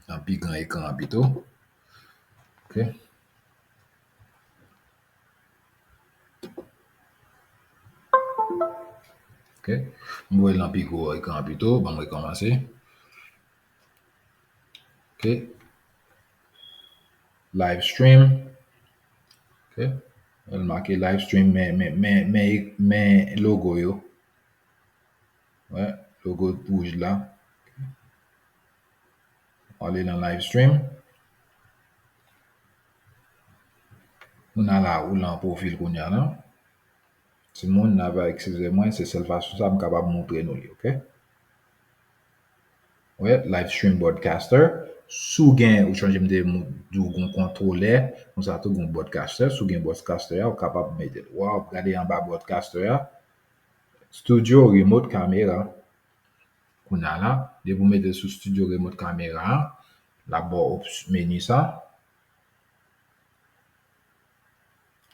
nan pi gran ekran an pito. Ok. Ok. M voye l nan pi gwo ekran an pito. Ban m rekòmanse. Ok. Livestream. Ok. L make Livestream, men, men, men, men, men logo yo. Wè, logo wouj la. Ale nan Livestream. Kounye a la, ou lan pwofil kounye a la. Timoun, n a va eskize mwen, se sèl fason sa m kapab montre nou li, ok? Wè, Livestream Broadcaster. Si w gen, ou sonje m te di w gen yon kontwolè, konsa tou gen yon broadcaster. Si w gen broadcaster a, ou kapab mete l. Waw, gade anba broadcaster a. Studio Remote Camera. Kounye a la, depi w mete sou Studio Remote Camera a, l ap ba w ops-, meni sa.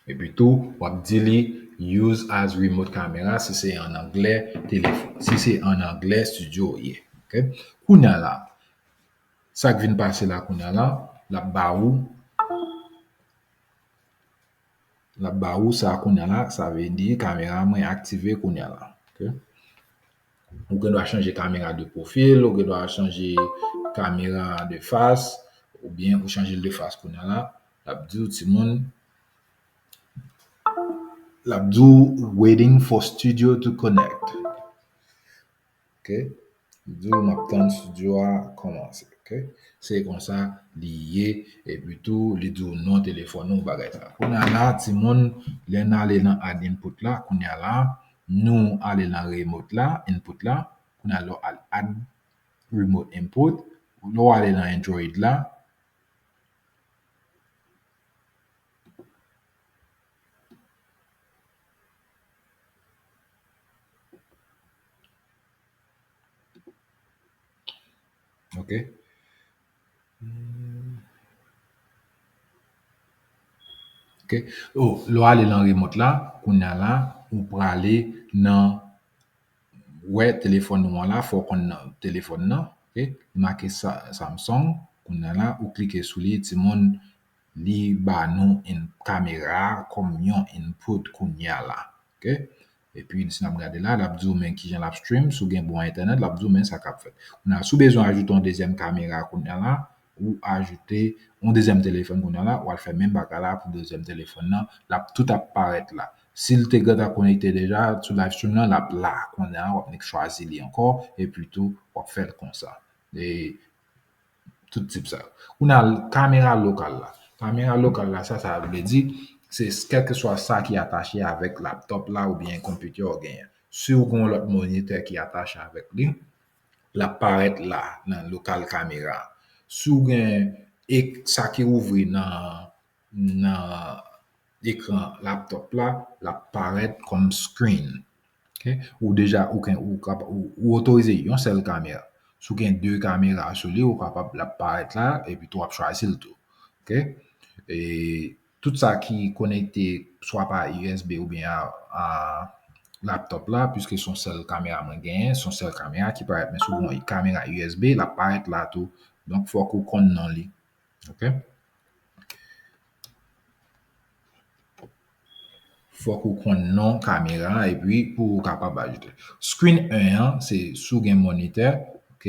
Epi tou, w ap di li use as remote camera si se an anglè telefòn. Si se an anglè studio w ye. Ok? Kounye a la, sa k vin pase la kounye a la, l ap ba ou, l ap ba ou sa kounye a la, sa vle di kamera mwen aktive kounye a la. Ok? Ou gen dwa chanje kamera de pwofil, ou gen dwa chanje kamera de fas, oubyen ou chanje l de fas kounye a la. L ap di w, timoun, l ap di w, waiting for studio to connect. Ok? Li di w, m ap tann studio a kòmanse. Ok? Se konsa li ye, epi tou, li di w non telefòn ou, bagay sa. Kounye a la, timoun, lè n ale nan add input la, kounye a la, nou ale nan remote la, input la, kounye a lè w al add remote input, lè w ale nan Android la, Ok. Hmm. Ok, Oh, lè w ale nan remote la, kounye a la, ou prale nan, wè telefòn ou an la, fò w konn nan telefòn nan, ok? Li make Sa-, Samsung, kounye a la, ou klike sou li, timoun, li ba nou in-, kamera a kòm yon input kounye a la, ok? Epi, si n ap gade la, l ap di w men kijan l ap stream, si w gen bon entènèt, l ap di w men sa k ap fèt. Kounye a, si w bezwen ajoute yon dezyèm kamera kounye a la, ou ajoute yon dezyèm telefòn kounye a la, w al fè menm bagay la pou dezyèm telefòn nan, l ap tout ap parèt la. Si l te gentan konekte deja sou live stream nan, l ap la. Kounye a, w ap nik chwazi li ankò, epi tou, w ap fè l konsa. E tout tip sa. Kounye a, kamera lokal la. Kamera lokal la, sa, sa vle di, se kèlkeswa sa ki atache avèk laptop la oubyen konpitè w genyen. Si w gen yon lòt monitè ki atache avèk li, l ap parèt la, nan lokal kamera. Si w gen ek-, sa ki ouvri nan, nan ekran laptop la, l ap parèt kòm screen. Ok? Ou deja, ou gen, ou kapa-, ou, ou otorize yon sèl kamera. Si w gen de kamera sou li, ou kapab, l ap parèt la, epi tou w ap chwazi l tou. Ok? E tout sa ki konekte swa pa U S B oubyen a, a laptop la, piske se yon sèl kamera mwen genyen, se yon sèl kamera ki parèt, men si w gen yon kamera U S B, l ap parèt la tou. Donk, fòk ou konn non li. Ok? Fòk ou konn non kamera a epi pou ou kapab ajoute. Screen en an, se si w gen monitè, ok?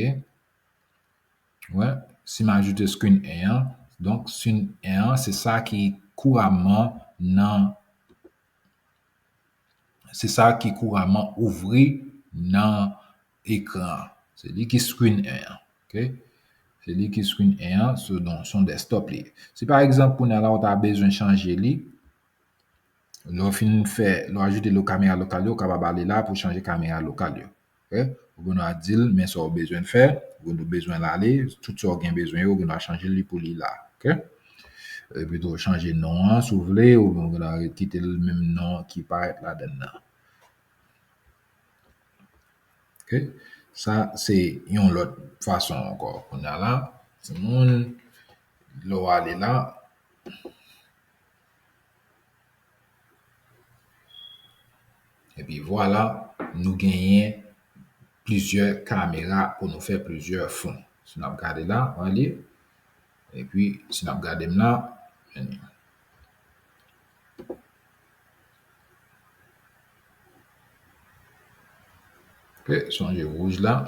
Wè, si m ajoute screen en an, donk screen en an, se sa ki kouramman nan, se sa ki kouramman ouvri nan ekran an. Se li ki screen en an, ok? Se li ki screen en an, se yon, se yon desktop li ye. Si pa egzanp, kounye a la, ou ta bezwen chanje li, lè w fin fè, lè w ajoute lo-, kamera lokal yo, ou kapab ale la pou chanje kamera lokal yo. Ok? Ou gen dwa di l, men sa w bezwen fè, ou gen dwa bezwen l ale, tout sa w gen bezwen yo, ou gen dwa chanje li pou li la. Ok? Epi tou, chanje non an, si w vle, ou gen dwa kite l menm non ki parèt ladan l nan. Ok? Sa, se yon lòt fason ankò. Kounye a la, timoun, lè w ale la, epi vwala, nou genyen plizyè kamera pou nou fè plizyè fon. Si n ap gade la, ale. Epi, si n ap gade m la, men li. Ok, sonje wouj la.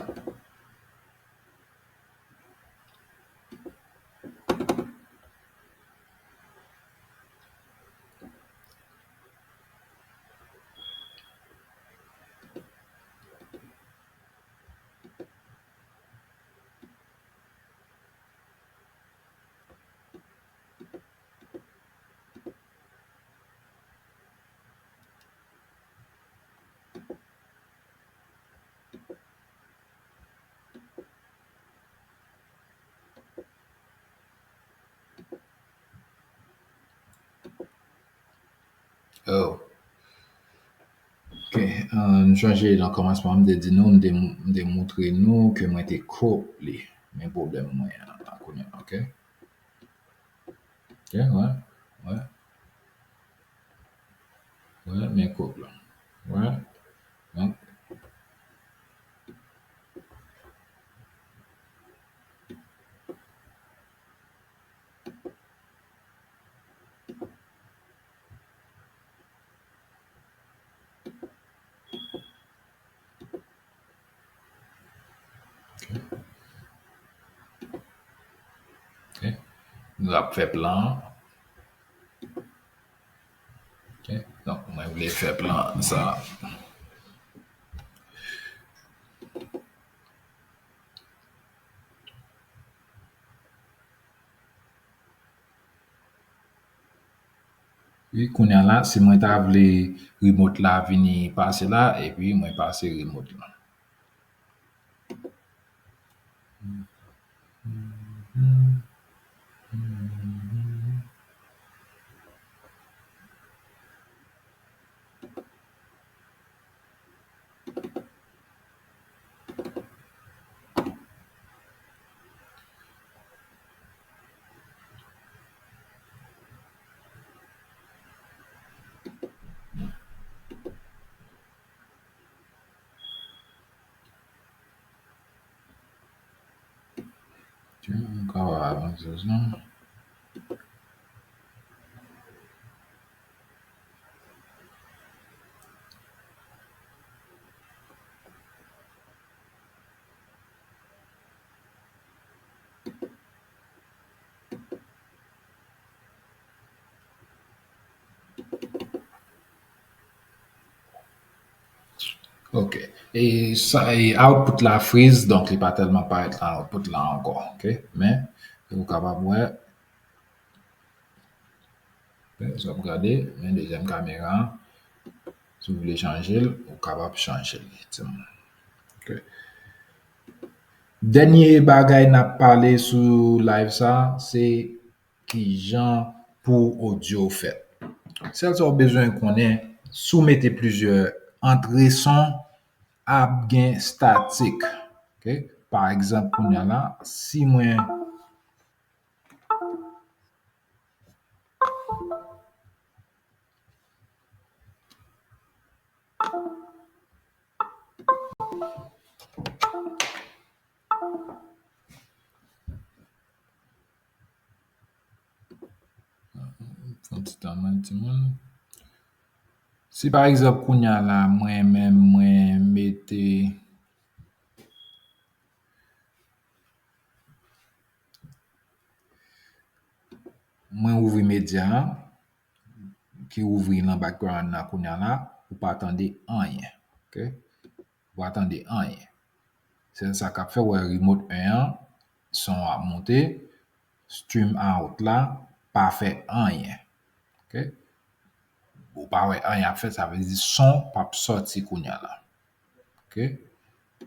Oh. Ok, euh, nou sonje nan kòmansman, m te di nou, m te, m te moutre nou ke mwen te crop li. Men pwoblèm mwen an, kounye a, ok? Ok, wè, wè. Wè, men crop la. Wè, wè. Ok. Nou ap fè plan an. Ok. Donk, mwen vle fè plan sa. Wi, kounye a la, si mwen ta vle remote la vini pase la, epi mwen pase remote la. Ok, nou ka wè avanse sa. Ok. E sa, e output la freeze, donk li pa tèlman parèt nan output la ankò. Ok. Men, ou kapab wè, ok, sa ap gade, men dezyèm kamera, si w vle chanje l, ou kapab chanje l, timoun. Ok. Dènye bagay n ap pale sou live sa, se kijan pou odyo fèt. Sèl sa w bezwen konnen, si w mete plizyè antre son, ap gen statik. Ok? Pa egzanp, kounye a la, si mwen Pran ti tan mwen, timoun. Si pa egzanp, kounye a la, mwen menm, mwen mete, mwen ouvri medya a, ki ouvri nan background nan kounye a la, ou pa tande anyen. Ok? Ou pa tande anyen. Sèl sa k ap fè, w wè remote en an, son an ap monte, stream out la pa fè anyen. Ok? Ou pa wè anyen ap fèt, sa vle di son p ap sòti kounye a la. Ok?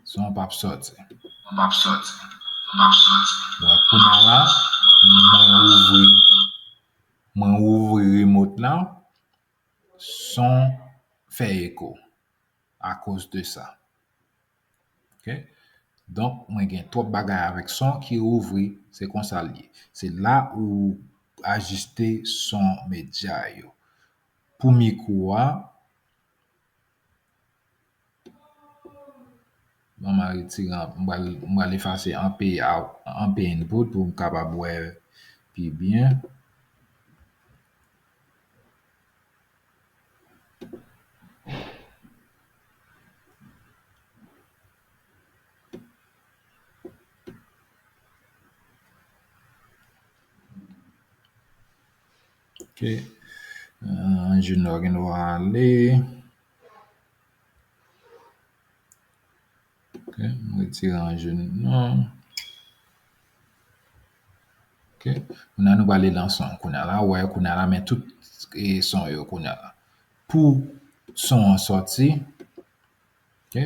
Son p ap sòti. Son p ap sòti. Son p ap sòti. Wè, kounye a la, mwen ouvri, mwen ouvri remote la, son fè eko akoz de sa. Ok? Donk, mwen gen twòp bagay avèk son ki ouvri, se konsa l ye. Se la ou ajiste son medya yo. Pou mikwo a, ban m al retire, an- m pral, m pral efase anpe out, anpe input pou m kapab wè pi byen. Ok. Euh, Junior gen dwa ale. Ok, m retire an jèn nan. Ok, kounye a nou prale nan son. Kounye a la, wè, kounye a la, men tout e, son yo kounye a la. Pou son an sòti, ok,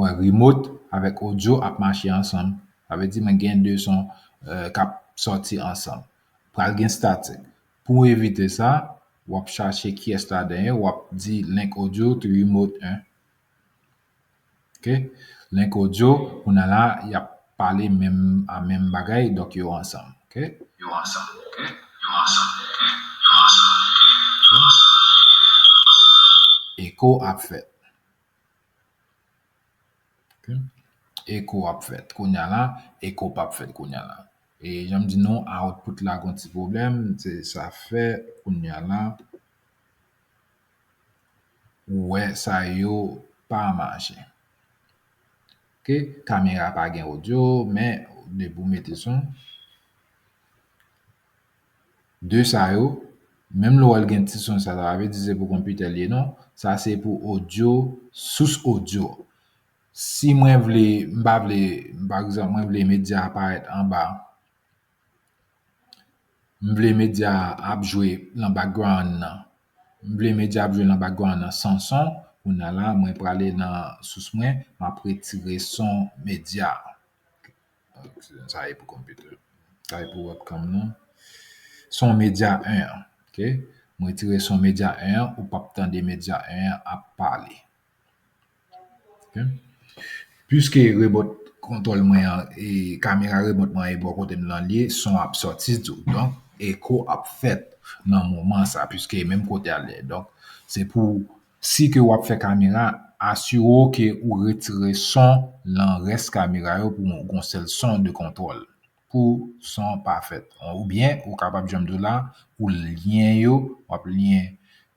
wè, remote avèk odyo ap mache ansanm. Sa vle di mwen gen de son euh, k ap sòti ansanm. Pral gen statik. Pou w evite sa, w ap chache kiyès ladan yo, w ap di link audio to remote en. Ok? Link audio, kounye a la, y ap pale menm, a menm bagay, donk yo ansanm. Ok? Yo ansanm. Ok? Yo ansanm. Ok? Yo ansanm. Ok? Eko ap fèt. Ok? Eko ap fèt. Kounye a la, eko p ap fèt kounye a la. E jan m di nou, output la gon ti pwoblèm, se sa fè kounye a la, ou wè sa yo pa mache. Ok, kamera pa gen odyo, men depi w mete son, de sa yo, menm lè w wè l gen ti son sa, sa pa vle di se pou konpitè l ye non, sa se pou odyo, sous odyo. Si mwen vle, m pa vle, pa egzanp, mwen vle medya a parèt anba, m vle medya a ap jwe nan background nan. M vle medya ap jwe nan background nan san son. Kounye a la, mwen prale nan sous mwen, m ap retire son medya a. Sa e pou konpitè. Sa e pou webcam nan. Son medya en an. Ok? Mwen retire son medya en an, ou p ap tande medya en an ap pale. Ok? Piske remote control mwen an, e kamera remote mwen an e bò kote m nan l ye, son ap sòti tou. Donk, eko ap fèt nan moman sa, piske e menm kote a l ye. Donk, se pou, si ke w ap fè kamera, asire w ke ou retire son nan rès kamera yo pou w gon sèl son de kontwòl. pou son an pa fèt. Oubyen, ou kapab, jan m di w la, ou lyen yo, w ap lyen,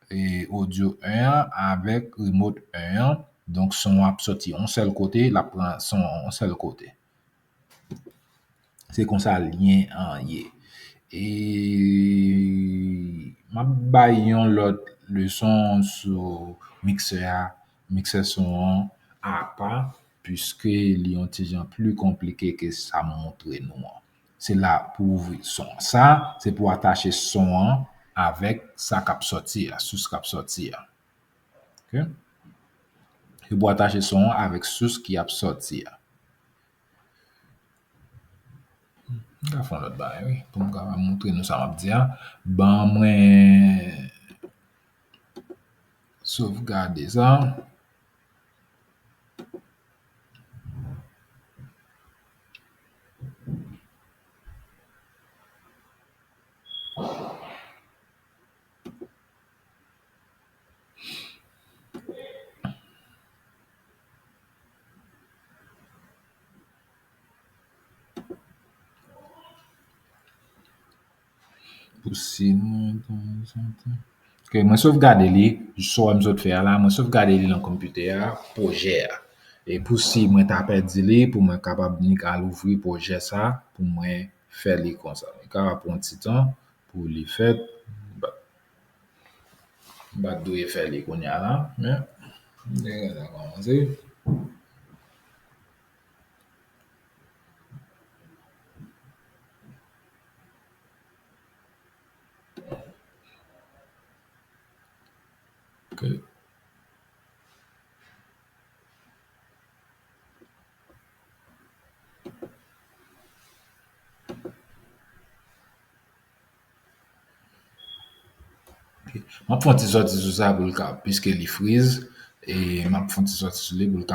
e, audio un an avèk remote un an. Donk, son an ap soti yon sèl kote, l ap pran son an yon sèl kote. Se konsa lyen an ye. E m ap bay yon lòt leson sou miksè a, miksè son an apa, piske li yon ti jan pli konplike ke sa m montre nou an. Se la pou ouvri son. Sa, se pou atache son an avèk sa k ap sòti a, sous k ap sòti a. Ok? Se pou atache son an avèk sous ki ap sòti a. M ka fè yon lòt bagay, wi, pou m kapab montre nou sa m ap di a. Ban mwen sovgade sa. Pou si mwen, ok, mwen sovgade li, sa w wè m sot fè a la, mwen sovgade li nan konpitè a, pwojè a. E pou si mwen ta pèdi li, pou mwen kapab nik al ouvri pwojè sa, pou mwen fè li konsa. Li ka pran ti tan pou li fèt. M pa, m pa dwe fè li kounye a la, men, m te gentan kòmanse. Ok. Ok. M ap fè yon ti sòti sou sa pou l ka, piske li friz, e m ap fè yon ti sòti sou li pou l ka